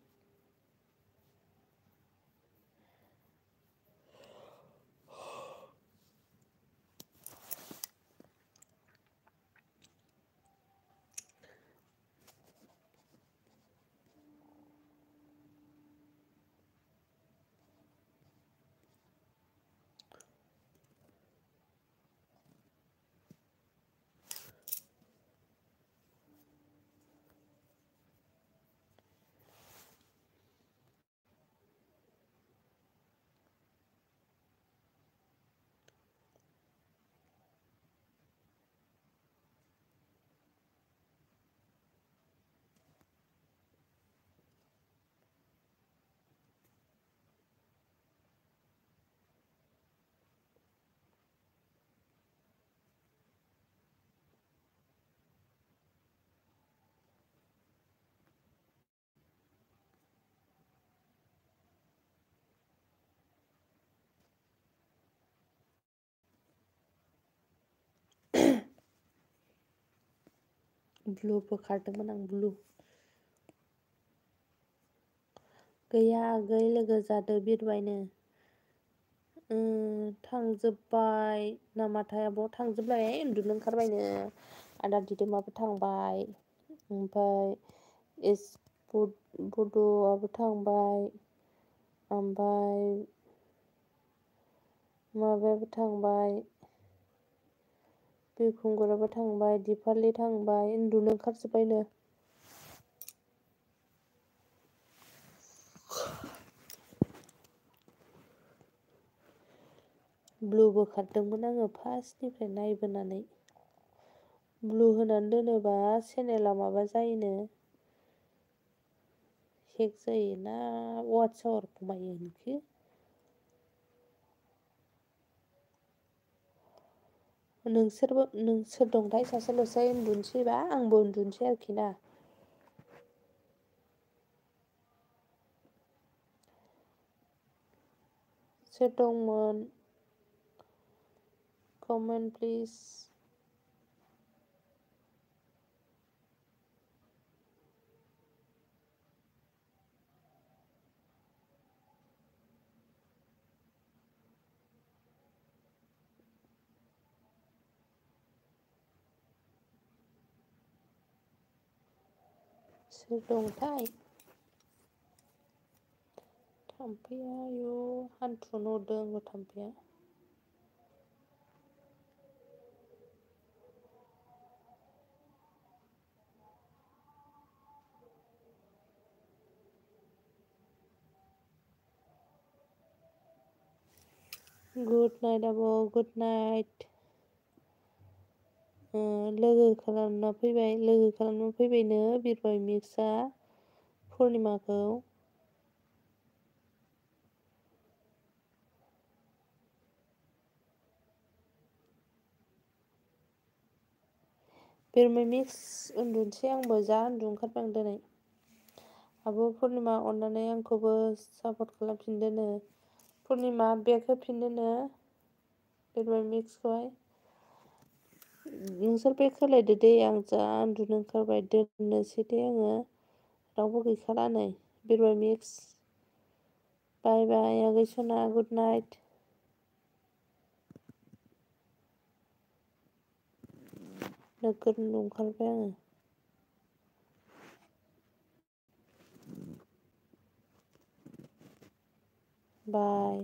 ब्लु बोखारदोंमोन आं ब्लु। गैया आगै लोगो जादो बिरबायनो। थांजोब्बाय नामाथाय आब' थांजोबलायबाय उन्दुनो ओंखारबायनो। आदा दिदोमाबो थांबाय। ओमफ्राय बड'आबो थांबाय। ओमफ्राय माबायाबो थांबाय। बिरखुंगुराबो थांबाय, दिपालि थांबाय, उन्दुनो ओंखारजोब्बायनो। ब्लु बोखारदोंमोन आङो फार्स्टनिफ्राय नायबोनानै। ब्लु होनानै दोनोबा चेनेला माबा जायोनो हेक जायो ना वाट्स आवार खमायो होनखो नोंसोर दंथाय सासेल'सै उन्दुनोसैबा आंबो उन्दुनोसै आरोखि ना सोर दंमोन कमेन्ट प्लिज सोर दंथाय थाम्फैया आयु हान्थुआवनो अरदों आंखौ थाम्फैया गुड नाइट आब' गुड नाइट लोगो खालामना फैबायनो बिरबाय मिक्सआ पुर्निमाखौ बिरबाय मिक्स उन्दुनोसै आंबो जा उन्दुनो ओंखारबाय आं दिनै आब' पुर्निमा अननानै आंखौबो सापर्ट खालामफिनदोनो पुर्निमा बेक होफिनदोनो बिरबाय मिक्सखौहाय नोंसोर बेक होलायदो दे आं जा उन्दुनो ओंखारबाय दोननोसै दे आङो रावबो गैखाला नै बिरबाय मिक्स बाय बाय आगै सना गुड नाइट नोगोद उन्दुनो ओंखारबाय आङो बाय